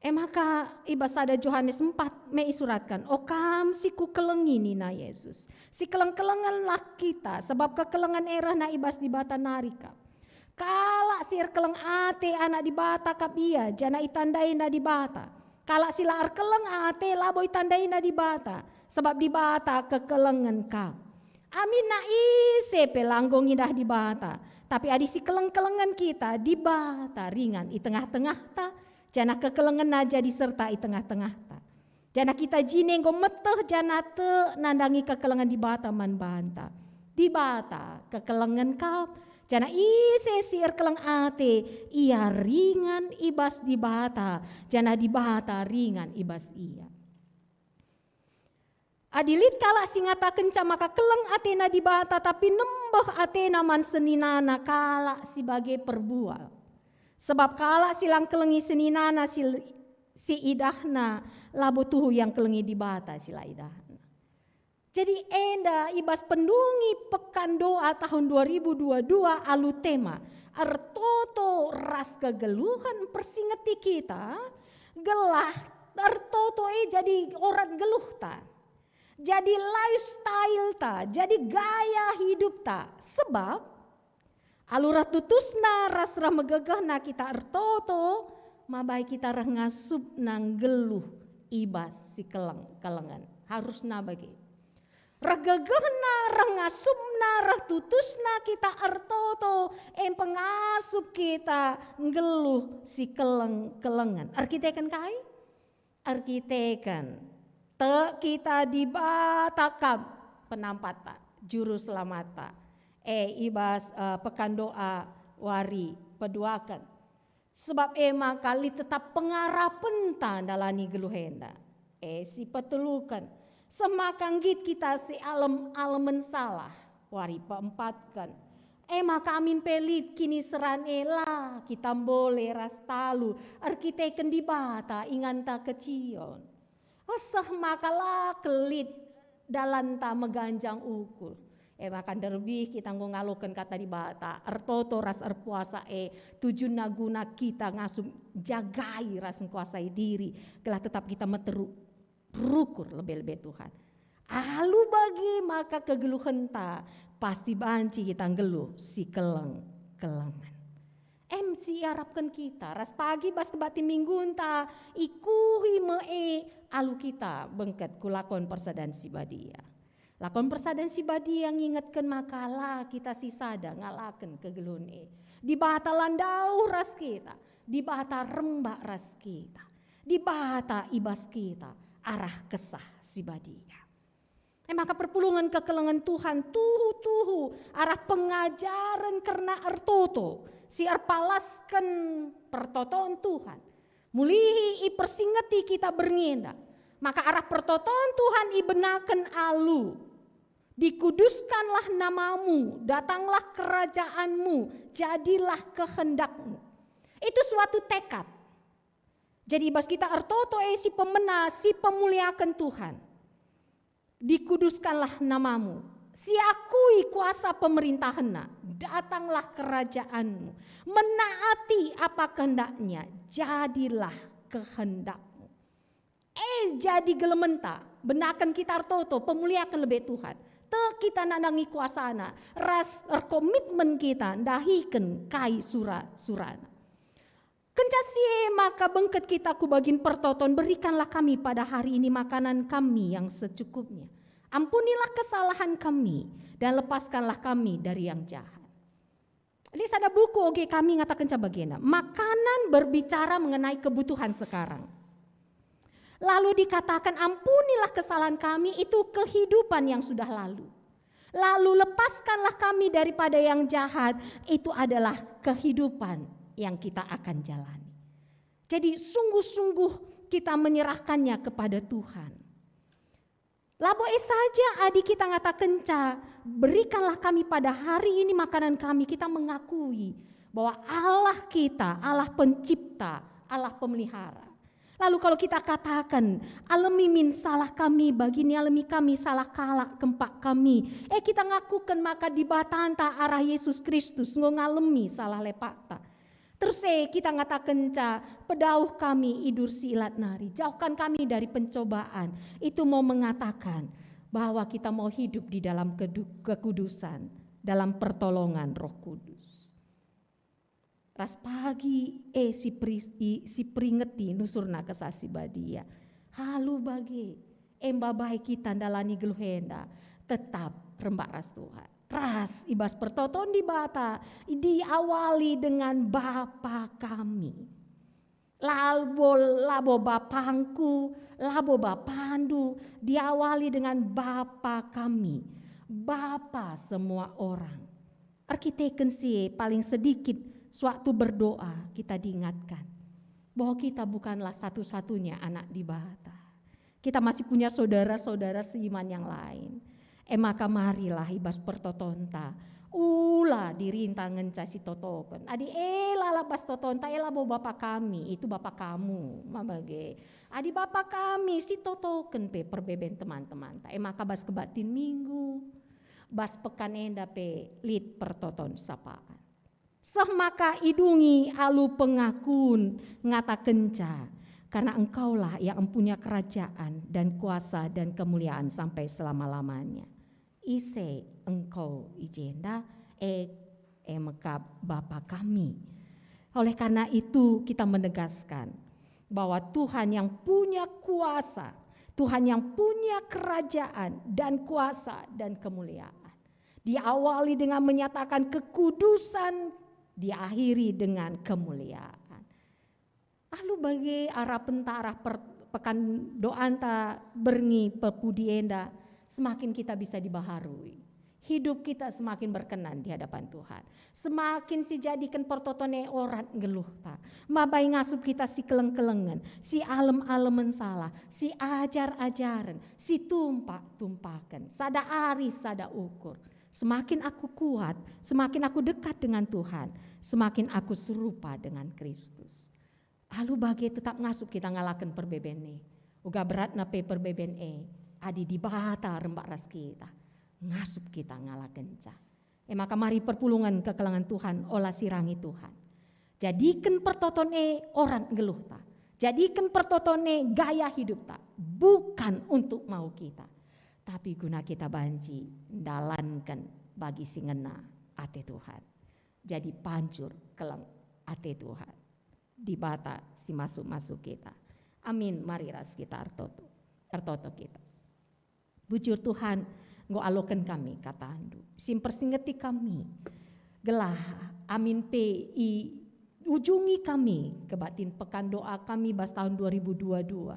E maka i bas sada Johanes empat me isuratken, "O kam si Kukelengi," nina Jesus, "sikeleng-kelengenlah kita, sabap kekelengen e rehna i bas Dibata nari kap. Kalak si erkeleng ate Anak Dibata kap ia, janah itandaina Dibata. Kalak si la erkeleng ate labo itandaina Dibata, sabap Dibata kekelengen kap. Aminna ise pe la enggo ngidah Dibata, tapi adi sikeleng-kelengen kita, Dibata ringan i tengah-tengahta, janah kekelengenNa jadi serta i tengah-tengahta. Janah kita jine enggo meteh janah tek nandangi kekelengen Dibata man banta. Dibata kekelengen kap, janah ise si erkeleng ate, ia ringan i bas Dibata, janah Dibata ringan i bas ia." Adi lit kalak si ngatakenca maka keleng atena Dibata, tapi nembeh atena man seninana, kalak si bage perbual. Sebab kalak si la ngkelengi seninana si, si idahna, labo tuhu ia ngkelengi Dibata si la idahna. Jadi enda i bas pendungi Pekan Doa tahun dua ribu dua dua alu tema, "Ertoto ras Kegeluhen," mpersingeti kita, gelah ertoto e jadi orat geluhta, jadi lifestyle-ta, jadi gaya hidupta. Sebab alu reh tutusna ras reh megegehna kita ertoto, mabai kita reh ngasupna nggeluh i bas sikeleng-kelengen. Harusna bage. Reh gegehna, reh ngasupna, reh tutusna kita ertoto, e pengasup kita nggeluh sikeleng-kelengen. Erkiteken kai? Erkiteken tek kita Dibata kap penampatta, juru selamatta. E, i bas, eh, Pekan Doa wari peduaken. Sebab e maka lit tetap pengarapenta ndalani geluh enda. E, si peteluken, Seh maka nggit kita si alem-alemen salah, wari peempatken. E maka amin pe lit kiniseran e la kita mbole ras talu erkiteken Dibata inganta kecion. Seh maka la kel lit dalanta meganjang ukur. E maka nderbih kita enggo ngaloken kata Dibata, ertoto ras erpuasa e tujunna guna kita ngasup jagai ras ngkuasai diri, gelah tetap kita meteruk rukur lebe-lebe Tuhan. Alu bage maka kegeluhenta pasti banci kita nggeluh si keleng-kelengen. Em si iarapken kita, ras pagi bas kebaktin minggunta, ikuhi me e alu kita bengket ku lakon persadan si badia. Lakon persadan si badia ngingetken maka la kita sisada ngalaken kegeluhen e. Dibata la ndauh ras kita, Dibata rembak ras kita, Dibata i bas kita arah Kesah Si Badia. E maka perpulungen kekelengen Tuhan tuhu-tuhu arah pengajaren kerna ertoto si erpalasken pertoton Tuhan. Mulihi ipersingeti kita berngi enda, maka arah pertoton Tuhan ibenaken alu, "Dikuduskanlah namamu, datanglah kerajaanmu, jadilah kehendakmu." Itu suatu tekad. Jadi, i bas kita ertoto e si pemena, si pemuliaken Tuhan. "Dikuduskanlah namamu, siakui kuasa pemerintahenna, datanglah kerajaanmu, menaati apa kehendaknya, jadilah kehendakmu." E jadi gelementa, benaken kita ertoto, pemuliaken lebe Tuhan. Tek kita nandangi kuasana, ras erkomitmen kita ndahiken kai sura-surana. Kenca si e maka bengket kita ku bagin pertoton, "Berikanlah kami pada hari ini makanan kami yang secukupnya. Ampunilah kesalahan kami, dan lepaskanlah kami dari yang jahat." Lit sada buku oge kami ngatakenca bagenda, makanan berbicara mengenai kebutuhan sekarang. Lalu dikatakan, "Ampunilah kesalahan kami," itu kehidupan yang sudah lalu. "Lalu lepaskanlah kami daripada yang jahat," itu adalah kehidupan yang kita akan jalani. Jadi, sungguh-sungguh kita menyerahkannya kepada Tuhan. Labo e saja adi kita ngatakenca, "Berikanlah kami pada hari ini makanan kami," kita mengakui bahwa Allah kita, Allah Pencipta, Allah Pemelihara. Lalu kalau kita katakan, "Alemi min salah kami, bagi nialemi kami salah kalak kempak kami," e, kita ngakuken maka Dibatanta arah Yesus Kristus enggo ngalemi salah lepakta. Terus e kita ngatakenca, "Pedauh kami i bas si ilat nari, jauhkan kami dari pencobaan." Itu mau mengatakan bahwa kita mau hidup di dalam kedu-, kekudusan, dalam pertolongan Roh Kudus. Ras pagi e si peri-, i-, si peringeti nusurna Kesah Si Badia. Alu bage, e mbabai kita ndalani geluh enda, tetap rembak ras Tuhan. Ras i bas pertoton Dibata, diawali dengan Bapa kami. Labo, labo bapangku, labo bapandu, diawali dengan Bapa kami, Bapa semua orang. Erkiteken si e, paling sedikit sewaktu berdoa kita diingatkan bahwa kita bukanlah satu-satunya anak Dibata. Kita masih punya saudara-saudara seiman yang lain. E maka marilah i bas pertotonta, ula dirinta ngenca si totoken. Adi e lalap bas totonta, e labo Bapa kami, itu Bapa kamu, ma bage. Adi Bapa kami, si totoken pe perbeben teman-temanta. E maka bas kebaktin Minggu, bas pekan enda pe lit pertoton sapaan. Seh maka idungi alu pengakun ngatakenca, "Karena Engkaulah yang empunya kerajaan dan kuasa dan kemuliaan sampai selama-lamanya." Ise Engkau i jenda, e, e mekap Bapa kami. Oleh karena itu, kita menegaskan bahwa Tuhan yang punya kuasa, Tuhan yang punya kerajaan dan kuasa dan kemuliaan. Diawali dengan menyatakan kekudusan, diakhiri dengan kemuliaan. Alu bage arapenta arah per-, pekan doanta berngi pepudi enda, semakin kita bisa dibaharui. Hidup kita semakin berkenan di hadapan Tuhan. Semakin sijadiken pertoton e orat nggeluhta. Mabai ngasup kita sikeleng-kelengen, sialem-alemen-sala, siajar-ajaren, situmpak-tumpaken, sada arih sada ukur. Semakin aku kuat, semakin aku dekat dengan Tuhan, semakin aku serupa dengan Kristus. Alu bage tetap ngasup kita ngalaken perbeben e. Uga beratna pe perbeben e, adi Dibata rembak ras kita, ngasup kita ngalakenca. E maka mari perpulungen kekelengen Tuhan, ola sirangi Tuhan. Jadiken pertoton e orat nggeluhta. Jadiken pertoton e gaya hidupta, bukan untuk mau kita, tapi guna kita banci ndalanken bagi si ngena ate Tuhan. Jadi pancur keleng ate Tuhan. Dibata si masuk-masuk kita. Amin. Mari ras kita ertoto. Ertoto kita. Bujur Tuhan, enggo aloken kami kataNdu, si mpersingeti kami, gelah amin pe iujungi kami kebaktin pekan doa kami bas tahun dua ribu dua dua.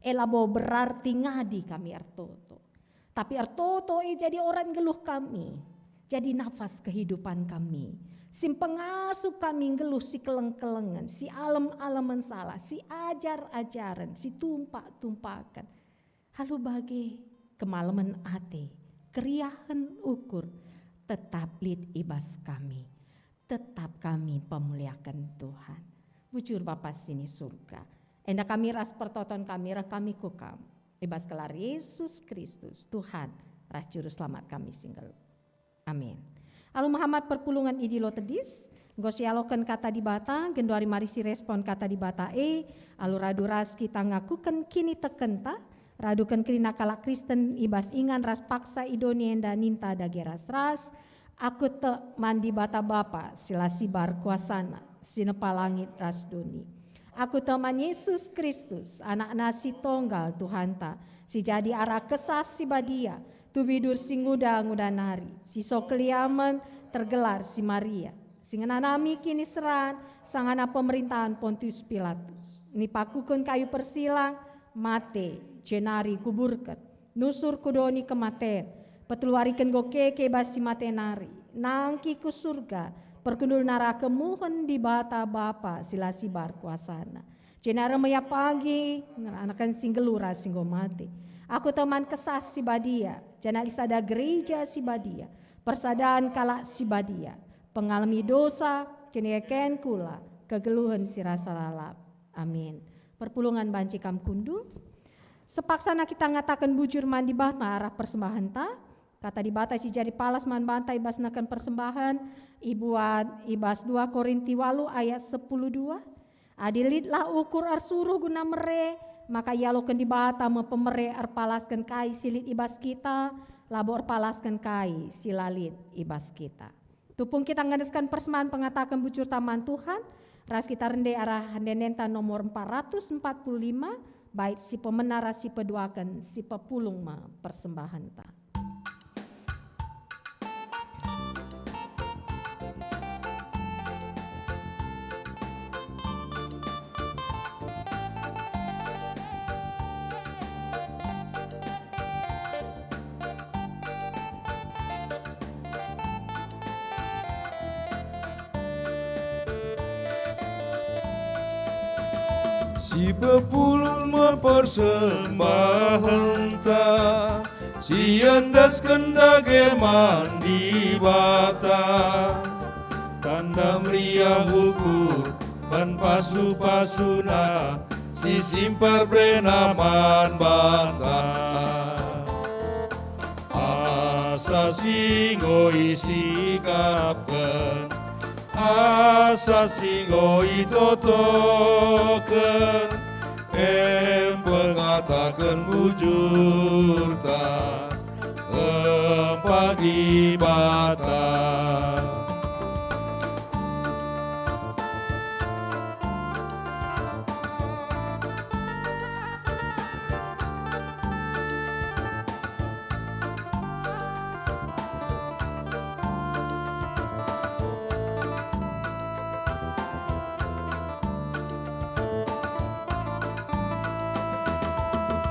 E labo berarti ngadi kami ertoto, tapi ertoto e jadi orat nggeluh kami, jadi nafas kehidupan kami, si mpengasup kami nggeluh sikeleng-kelengen, sialem-alemen-sala, siajar-ajaren, situmpak-tumpaken. Alu bage kemalemen ate, keriahen ukur tetap lit i bas kami. Tetap kami pemuliaken Tuhan. Bujur Bapa si ni Surga, enda kami ras pertoton kami reh kami ku Kam, i bas gelar Yesus Kristus, Tuhan ras Juru Selamat kami si nggeluh. Amin. Alu mehamat perpulungen i Dilo Tedis, enggo sialoken Kata Dibata, genduari mari sirespon Kata Dibata e, alu radu ras kita ngakuken kinitekenta, raduken kerina kalak Kristen i bas ingan ras paksa i doni enda ninta dage ras-ras, "Aku tek man Dibata Bapa si la sibar kuasaNa, si nepa langit ras doni. Aku tek man Yesus Kristus, AnakNa si tonggal Tuhanta, si jadi arah Kesah Si Badia, tubi dur si nguda-nguda nari, si so keliamen, tergelar si Maria, si ngenanami kiniseran, sangana pemerintahan Pontius Pilatus. Nipakuken kayu persilang, mate, jenari kuburken, nusur ku doni kematen, peteluariken enggo keke bas si mate nari, nangkih ku Surga, perkundul naraka muhen Dibata Bapa si la sibar kuasaNa. Jenari meriah pagi, ngeranaken si nggeluh ras si enggo mate. Aku tek man Kesah Si Badia, janah lit sada gereja si badia, persadan kalak si badia, pengalemi dosa, kinieken kula, kegeluhen si rasa lalap. Amin." Perpulungen banci kam kundul. Sepaksana kita ngataken bujur man Dibata arah persembahenta, Kata Dibata si jadi palas man banta i bas neken persembahen, ibuat i bas dua Korinti walu ayat sepuluh dua, "Adi lit lah ukur ersuruh guna mere, maka ialoken Dibata me pemere erpalasken kai si lit i bas kita, labo erpalasken kai si la lit i bas kita." Tupung kita ngendesken persembahen pengataken bujurta man Tuhan, ras kita rende arah ende-endenta nomor empat ratus empat puluh lima, bait si pemena ras si peduaken, si pepulung me persembahenta. Si pepulung me persembahenta, si iendesken dage man Dibata. Tanda meriah ukur man pasu-pasuna, si simper berena man banta. Asa si enggo isikapken, asa si enggo itotoken, e pengataken bujurta, empa Dibata.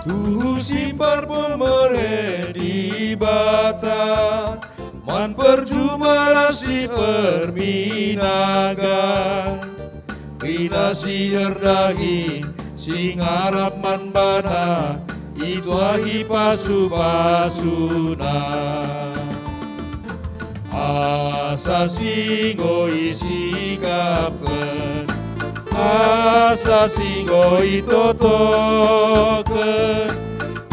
Tuhu simper pemere Dibata, Man perjuma ras si perminaga, kerina si erdahin, si ngarap man bana, ituahi pasu-pasuna. Asa si enggo isikapken, asa si enggo itotoken,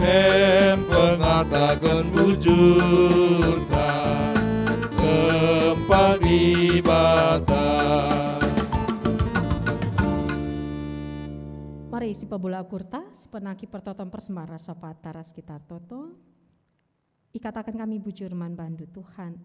em pengataken bujurta kempak Dibata. Mari sipebula ukurta, sipenangki pertoton persembahen ras sapata ras kita ertoto. Ikataken kami bujur man bandu, Tuhan,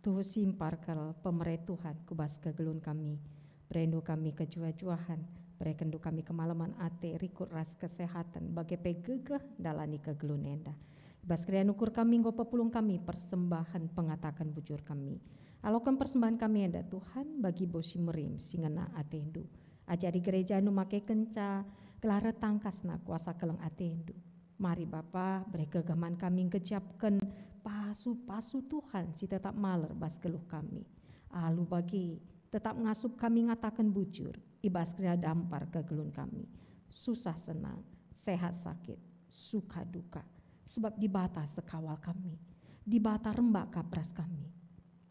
tuhu simpar kal pemere Tuhan ku bas kegeluhen kami. Berendu kami kejuah-juahen, berekenndu kami kemalemen ate, rikut ras kesehaten, bage pe gegeh ndalani kegeluhen enda. I bas keriahen ukur kami enggo pepulung kami persembahen pengataken bujur kami. Aloken persembahen kami enda, Tuhan, bagi bas si merim si ngena atendu. Ajari gerejandu makekenca gelah reh tangkasna kuasa keleng atendu. Mari Bapa, bere gegeh man kami nggejapken pasu-pasu Tuhan si tetap maler bas geluh kami. Alu bage, tetap ngasup kami ngataken bujur i bas kerina dampar kegeluhen kami, susah senang, sehat sakit, suka duka, sebab Dibata sekawal kami. Dibata rembak kap ras kami.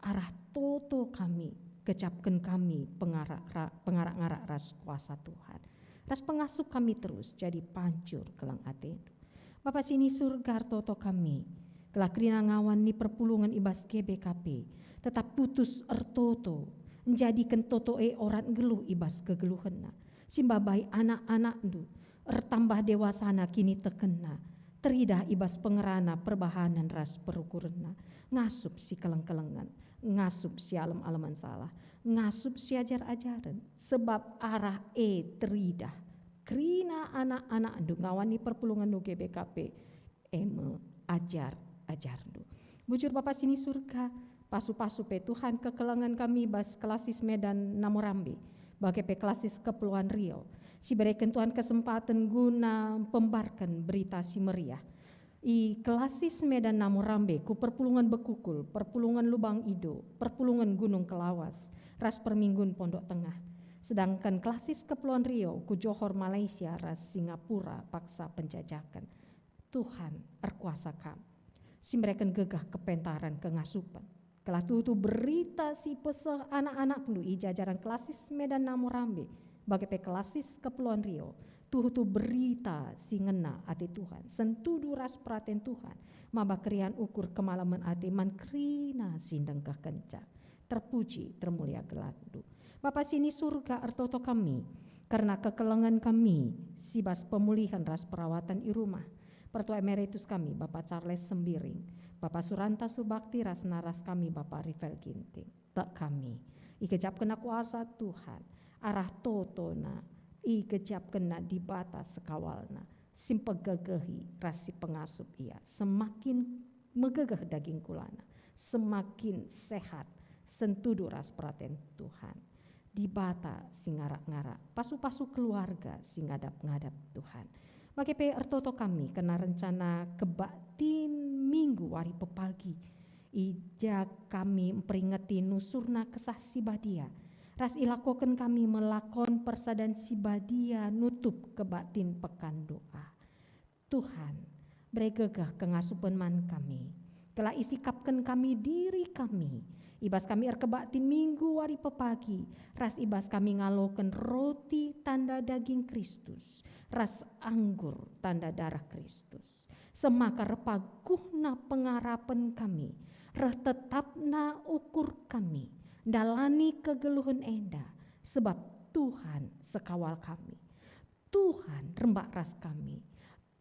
Arah toto kami, gejapken kami pengarak ra-, pengarak-ngarak ras kuasa Tuhan, ras pengasup kami terus jadi pancur keleng atendu. Bapa si ni Surga, ertoto kami, gelah kerina ngawan ni perpulungen i bas G B K P tetap putus ertoto, njadiken toto e orat nggeluh i bas kegeluhenna, si mbabai anak-anakndu, ertambah dewasana kinitekenna, teridah i bas pengerana perbahanen ras perukurenna, ngasup si keleng-kelengen, ngasup si alem-alemen salah, ngasup si ajar-ajaren, sebab arah e teridah kerina anak-anakndu ngawan ni perpulungenndu G B K P, e me ajar-ajarndu. Bujur Bapa si ni Surga, pasu-pasu pe Tuhan kekelengen kami bas klasis Medan Namorambe, bage pe klasis Kepulauan Riau, si bereken Tuhan kesempaten guna pembarken Berita Si Meriah. I klasis Medan Namorambe ku perpulungen Bekukul, perpulungen Lubang Ido, perpulungen Gunung Kelawas, ras perminggun Pondok Tengah. Sedangken klasis Kepulauan Riau ku Johor, Malaysia, ras Singapura paksa penjajaken. Tuhan, erkuasa Kam, si mereken gegeh kepentaren kengasupen. Gelah tuhu-tuhu berita si peseh anak-anakndu i jajaran klasis Medan Namorambe, bage pe klasis Kepulauan Riau, tuhu-tuhu berita si ngena ate Tuhan, sentudu ras peraten Tuhan, maba keriahen ukur kemalemen ate man kerina si ndengkehkenca. Terpuji, termulia gelarNdu. Bapa si ni Surga, ertoto kami kerna kekelengen kami si bas pemulihen ras perawatan i rumah. Pertua emeritus kami, Bapa Charles Sembiring, Bapa Suranta Subakti, ras naras kami, Bapa Rivel Ginting. Tek kami, igejapkenna kuasa Tuhan, arah totona, igejapkenna Dibata sekawalna, si mpegegehi ras si pengasup ia, semakin megegeh daging kulana, semakin sehat, sentudu ras peraten Tuhan. Dibata si ngarak-ngarak, pasu-pasu keluarga si ngadap-ngadap Tuhan. Bage pe ertoto kami kerna rencana kebaktin Minggu wari pepagi, i ja kami mperingeti nusurna Kesah Si Badia, ras ilakoken kami me lakon persadan si badia nutup kebaktin pekan doa. Tuhan, bere gegeh kengasupen man kami, gelah isikapken kami diri kami, i bas kami erkebaktin Minggu wari pepagi, ras i bas kami ngaloken roti tanda daging Kristus, ras anggur tanda darah Kristus. Semaka reh paguhna pengarapen kami, reh tetapna ukur kami, ndalani kegeluhen enda, sebab Tuhan sekawal kami. Tuhan rembak ras kami.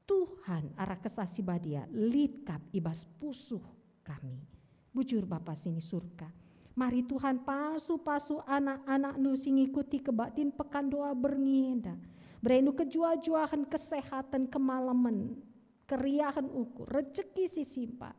Tuhan arah Kesah Si Badia lit kap i bas pusuh kami. Bujur Bapa si ni Surga, mari Tuhan pasu-pasu anak-anakNdu si ngikuti kebaktin pekan doa berngi enda. BereNdu kejuah-juahen, kesehaten, kemalemen, keriahen ukur, rejeki si simpa.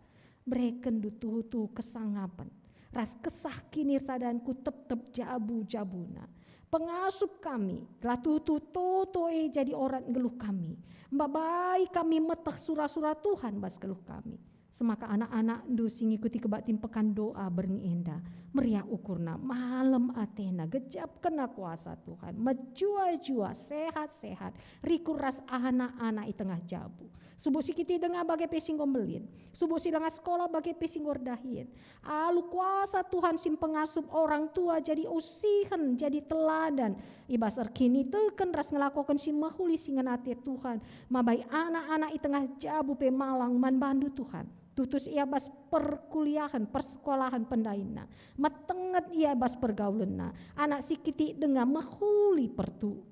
BerekenNdu tuhu-tuhu kesangapen ras kesah kinirsadanku tep-tep jabu-jabuna. Pengasup kami, gelah tuhu-tuhu toto e jadi orat nggeluh kami. Mbabai kami meteh sura-sura Tuhan bas geluh kami. Semaka anak-anakndu si ngikuti kebaktin pekan doa berngi enda, meriah ukurna, malem atena, gejapkenna kuasa Tuhan, mejuah-juah, sehat-sehat, rikur ras anak-anak i tengah jabu. Subuk si kitik denga bage pe si enggo mbelin, subuk si langa sekolah bage pe si enggo erdahin. Alu kuasa Tuhan si mpengasup orang tua jadi usihen, jadi teladan, i bas erkiniteken ras ngelakoken si mehuli si ngena ate Tuhan, mabai anak-anak i tengah jabu pe malang man bandu Tuhan. Tutus ia bas perkuliahen, persekolahen pendainna. Metenget ia bas pergaulenna. Anak si kitik denga mehuli pertu-,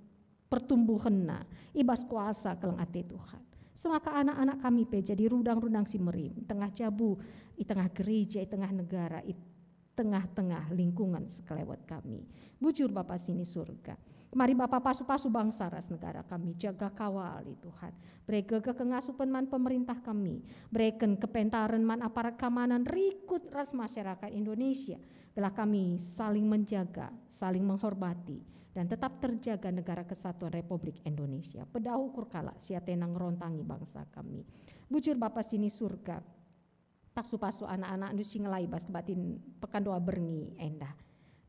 pertumbuhenna i bas kuasa keleng ate Tuhan. Semaka anak-anak kami pe jadi rudang-rudang si merim, tengah jabu, i tengah gereja, i tengah negara, i tengah-tengah lingkungan sekelewet kami. Bujur Bapa sini Surga. Mari Bapa pasu-pasu bangsa ras negara kami, jaga kawali Tuhan. Bere gegeh kengasupen man pemerintah kami. Bereken kepentaren man aparat keamanan rikut ras masyarakat Indonesia. Gelah kami saling menjaga, saling menghormati, dan tetap terjaga negara kesatuan Republik Indonesia. Pedah ukur kalak si atena ngerontangi bangsa kami. Bujur Bapa sini Surga. Pasu-pasu anak-anakndu si ngelai bas kebaktin pekan doa berngi enda.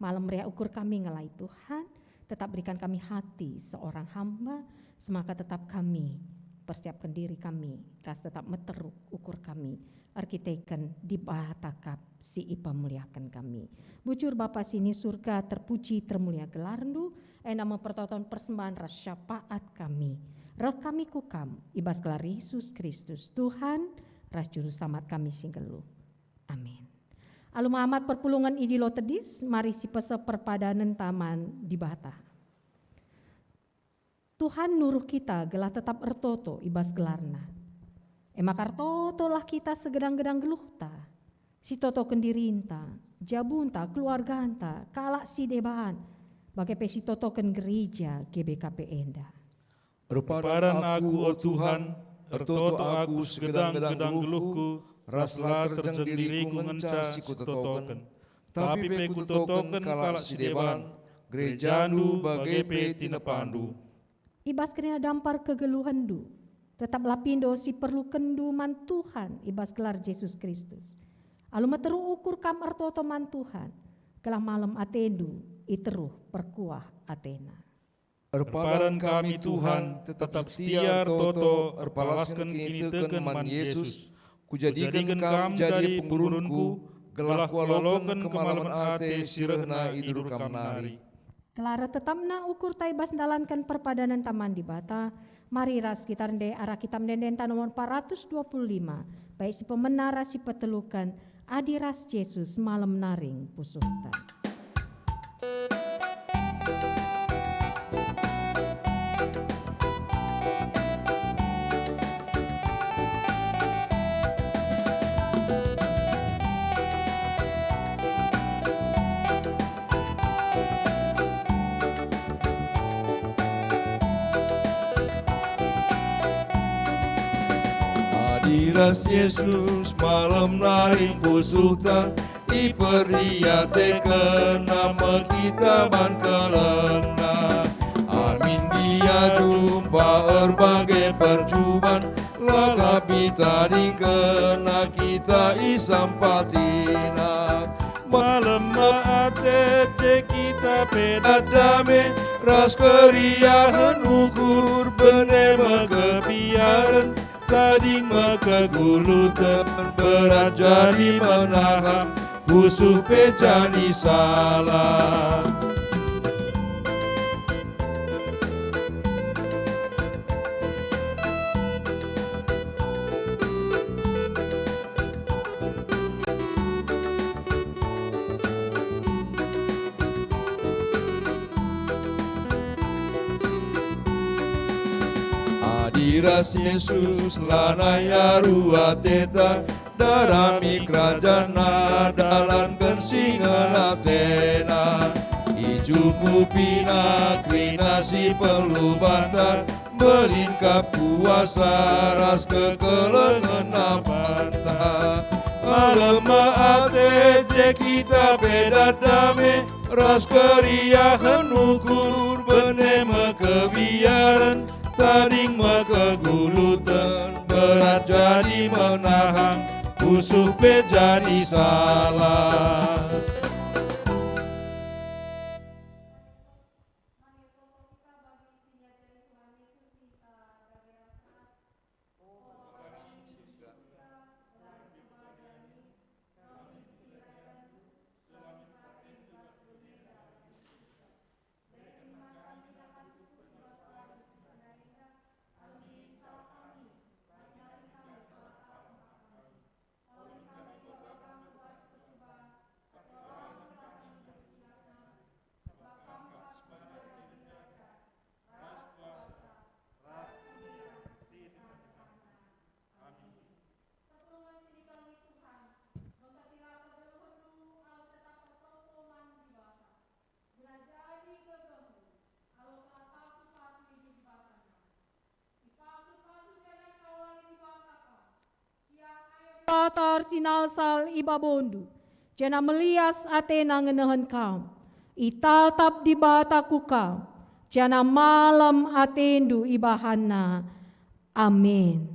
Malem meriah ukur kami ngelai Tuhan, tetap berikan kami hati seorang hamba, semaka tetap kami persiapken diri kami, ras tetap meteruk ukur kami, erkiteken Dibata kap si ipemuliaken kami. Bujur Bapa sini Surga, terpuji termulia gelarNdu, enda me pertoton persembahen ras syafaat kami. Reh kami ku Kam, i bas gelar Yesus Kristus, Tuhan, ras Juru Selamat kami si nggeluh. Amin. Alu mamat perpulungen i Dilo Tedis, mari sipeseh perpadanenta man Dibata. Tuhan nuruh kita gelah tetap ertoto i bas gelarNa. E maka ertotolah kita segedang-gedang geluhta, sitotoken dirinta, jabunta, keluarganta, kalak si deban, bage pe sitotoken gereja G B K P enda. Erpadan aku, o Tuhan, ertoto aku segedang-gedang geluhku, ras la terjeng diriku ngenca si kutotoken. Tapi pe kutotoken kalak si deban, gerejaNdu bage pe tinepaNdu. I bas kerina dampar kegeluhenNdu, tetaplah pindo si perlukenndu man Tuhan i bas gelar Jesus Kristus. Alu meteruk ukur kam ertoto man Tuhan, gelah malem atendu i teruh perkuah atena. Erpadan kami, Tuhan, tetap setia ertoto erpalasken kiniteken man Jesus. Kujadiken Kam jadi pengurunku, gelah kualoken kemalemen ate si rehna i durKam nari. Gelah reh tetapna ukurta i bas ndalanken perpadanenta man Dibata, mari ras kita rende arah Kitab Ende-endenta nomor empat ratus dua puluh lima, bait si pemena ras si peteluken, Adi ras Jesus malem naring pusuhta. Adi ras Jesus malem naring pusuhta, iperdiatekenNa me kita man kelengNa. Amin, Ia jumpa erbage percuban, la ka itadingkenNa kita isampatiNa. Malem me ate je kita pe dame, ras keriahen ukur bene me kebiaren, tading me kegeluhten, berat jadi menahan, pusuh pe jadi salah. Adi ras Jesus lanai aru ateta, darami kerajanNa, dalanken si ngena ateNa. IjukupNa kerina si perlu banta, mbelin kap kuasa ras kekelengen banta. Malem me ate je kita pe dame, ras keriahen ukur bene me kebiaren, tading me kegeluhten, berat jadi menahan, Yusuf pe jadi salah. Dibata ersinalsal i babondu, janah melias atena ngenehen kam. Itatap Dibata ku kam, janah malem atendu ibahanNa. Amin.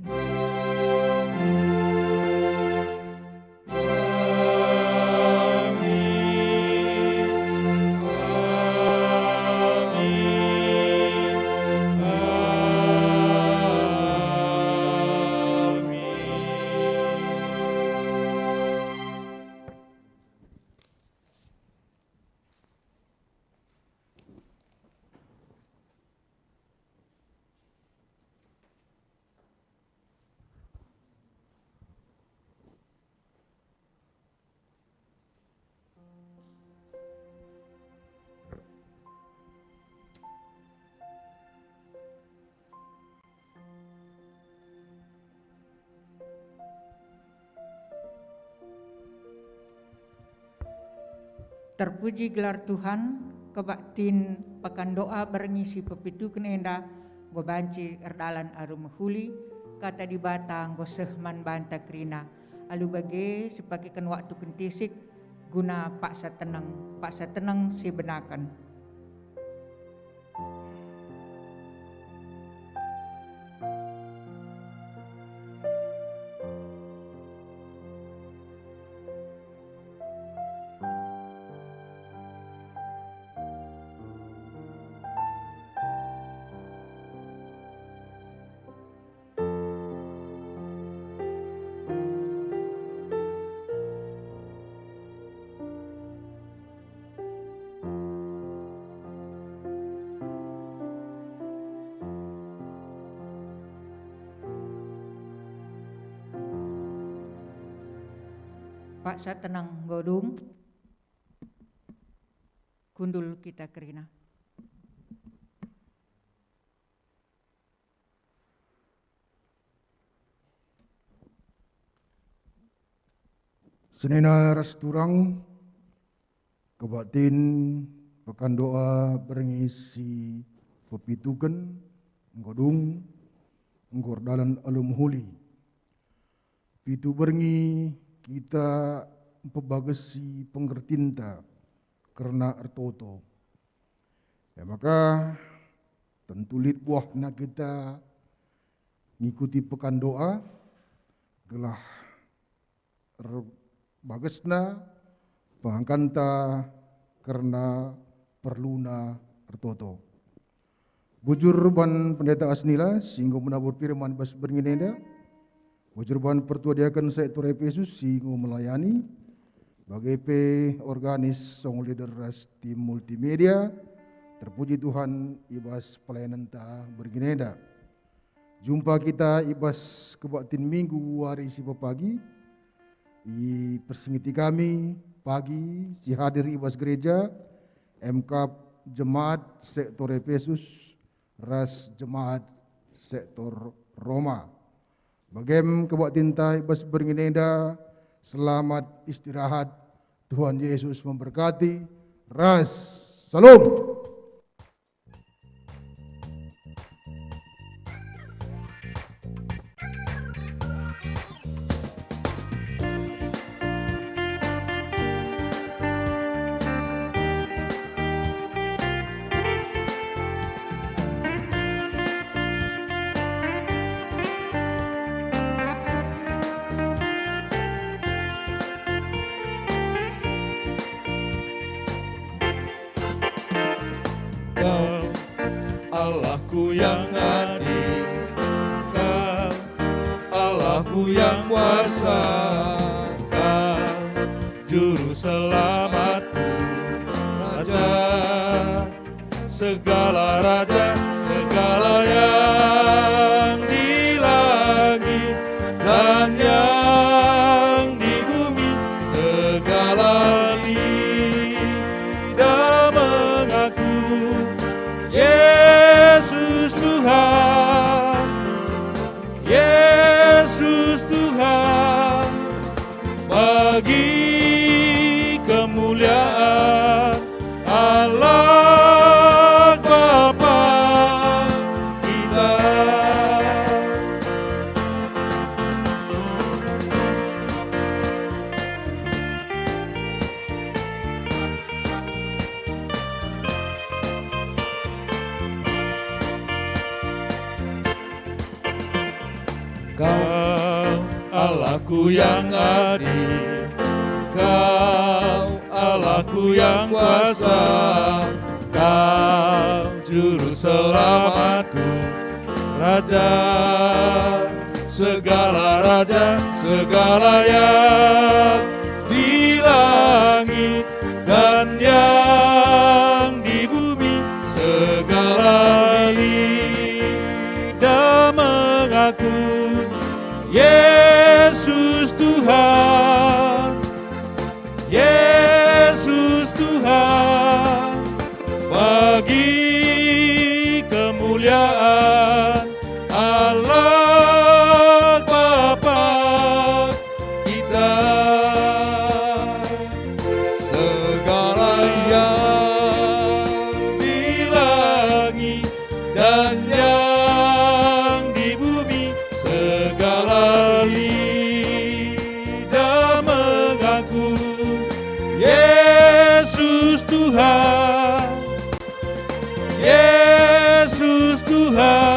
Terpuji gelar Tuhan, kebaktin pekan doa berngi si pepituken enda enggo banci erdalan alu mehuli, Kata Dibata enggo seh man banta kerina. Alu bage sipakeken waktu kentisik guna paksa teneng, paksa teneng si benaken. Paksa teneng enggo dung, kundul kita kerina. Senina ras turang, kebaktin pekan doa berngi si pepituken enggo dung, enggo erdalan alu mehuli. Pitu berngi kita mpebagesi pengertinta kerna ertoto. E maka, tentu lit buahna kita ngikuti pekan doa, gelah erbagesna pengangkanta kerna perluna ertoto. Bujur ban Pendeta Asnila, si enggo menabur firman bas berngi enda. Bujur ban pertua diaken sektor Epesus si enggo melayani, bage pe organis, song leader ras tim multimedia. Terpuji Tuhan i bas pelayanenta berngi enda. Jumpa kita i bas kebaktin Minggu wari si pepagi. Ipersingeti kami pagi si hadir i bas gereja, emkap jemaat sektor Epesus, ras jemaat sektor Roma. Bagem kebaktinta i bas berngi enda, selamat istirahat, Tuhan Yesus memberkati, ras Salom. Allahku yang adil, Kau Allahku yang kuasa, Kau Juru Selamatku, Raja segala raja, segala yang di langit dan yang di bumi, segala lidah mengaku, Yesus Tuhan, Yesus Tuhan, bagi kemuliaan Allah Bapa kita. Kau Allahku yang adil, Kau Allahku yang kuasa, Kau Juru Selamatku, Raja segala raja, segala yang di langit dan yang di bumi, segala lidah mengaku, Yesus Tuhan, Yesus Tuhan, bagi kemuliaan Allah Bapa kita. Segala yang di langit dan yang di bumi, segala lidah mengaku, Yesus Tuhan, Yesus Tuhan.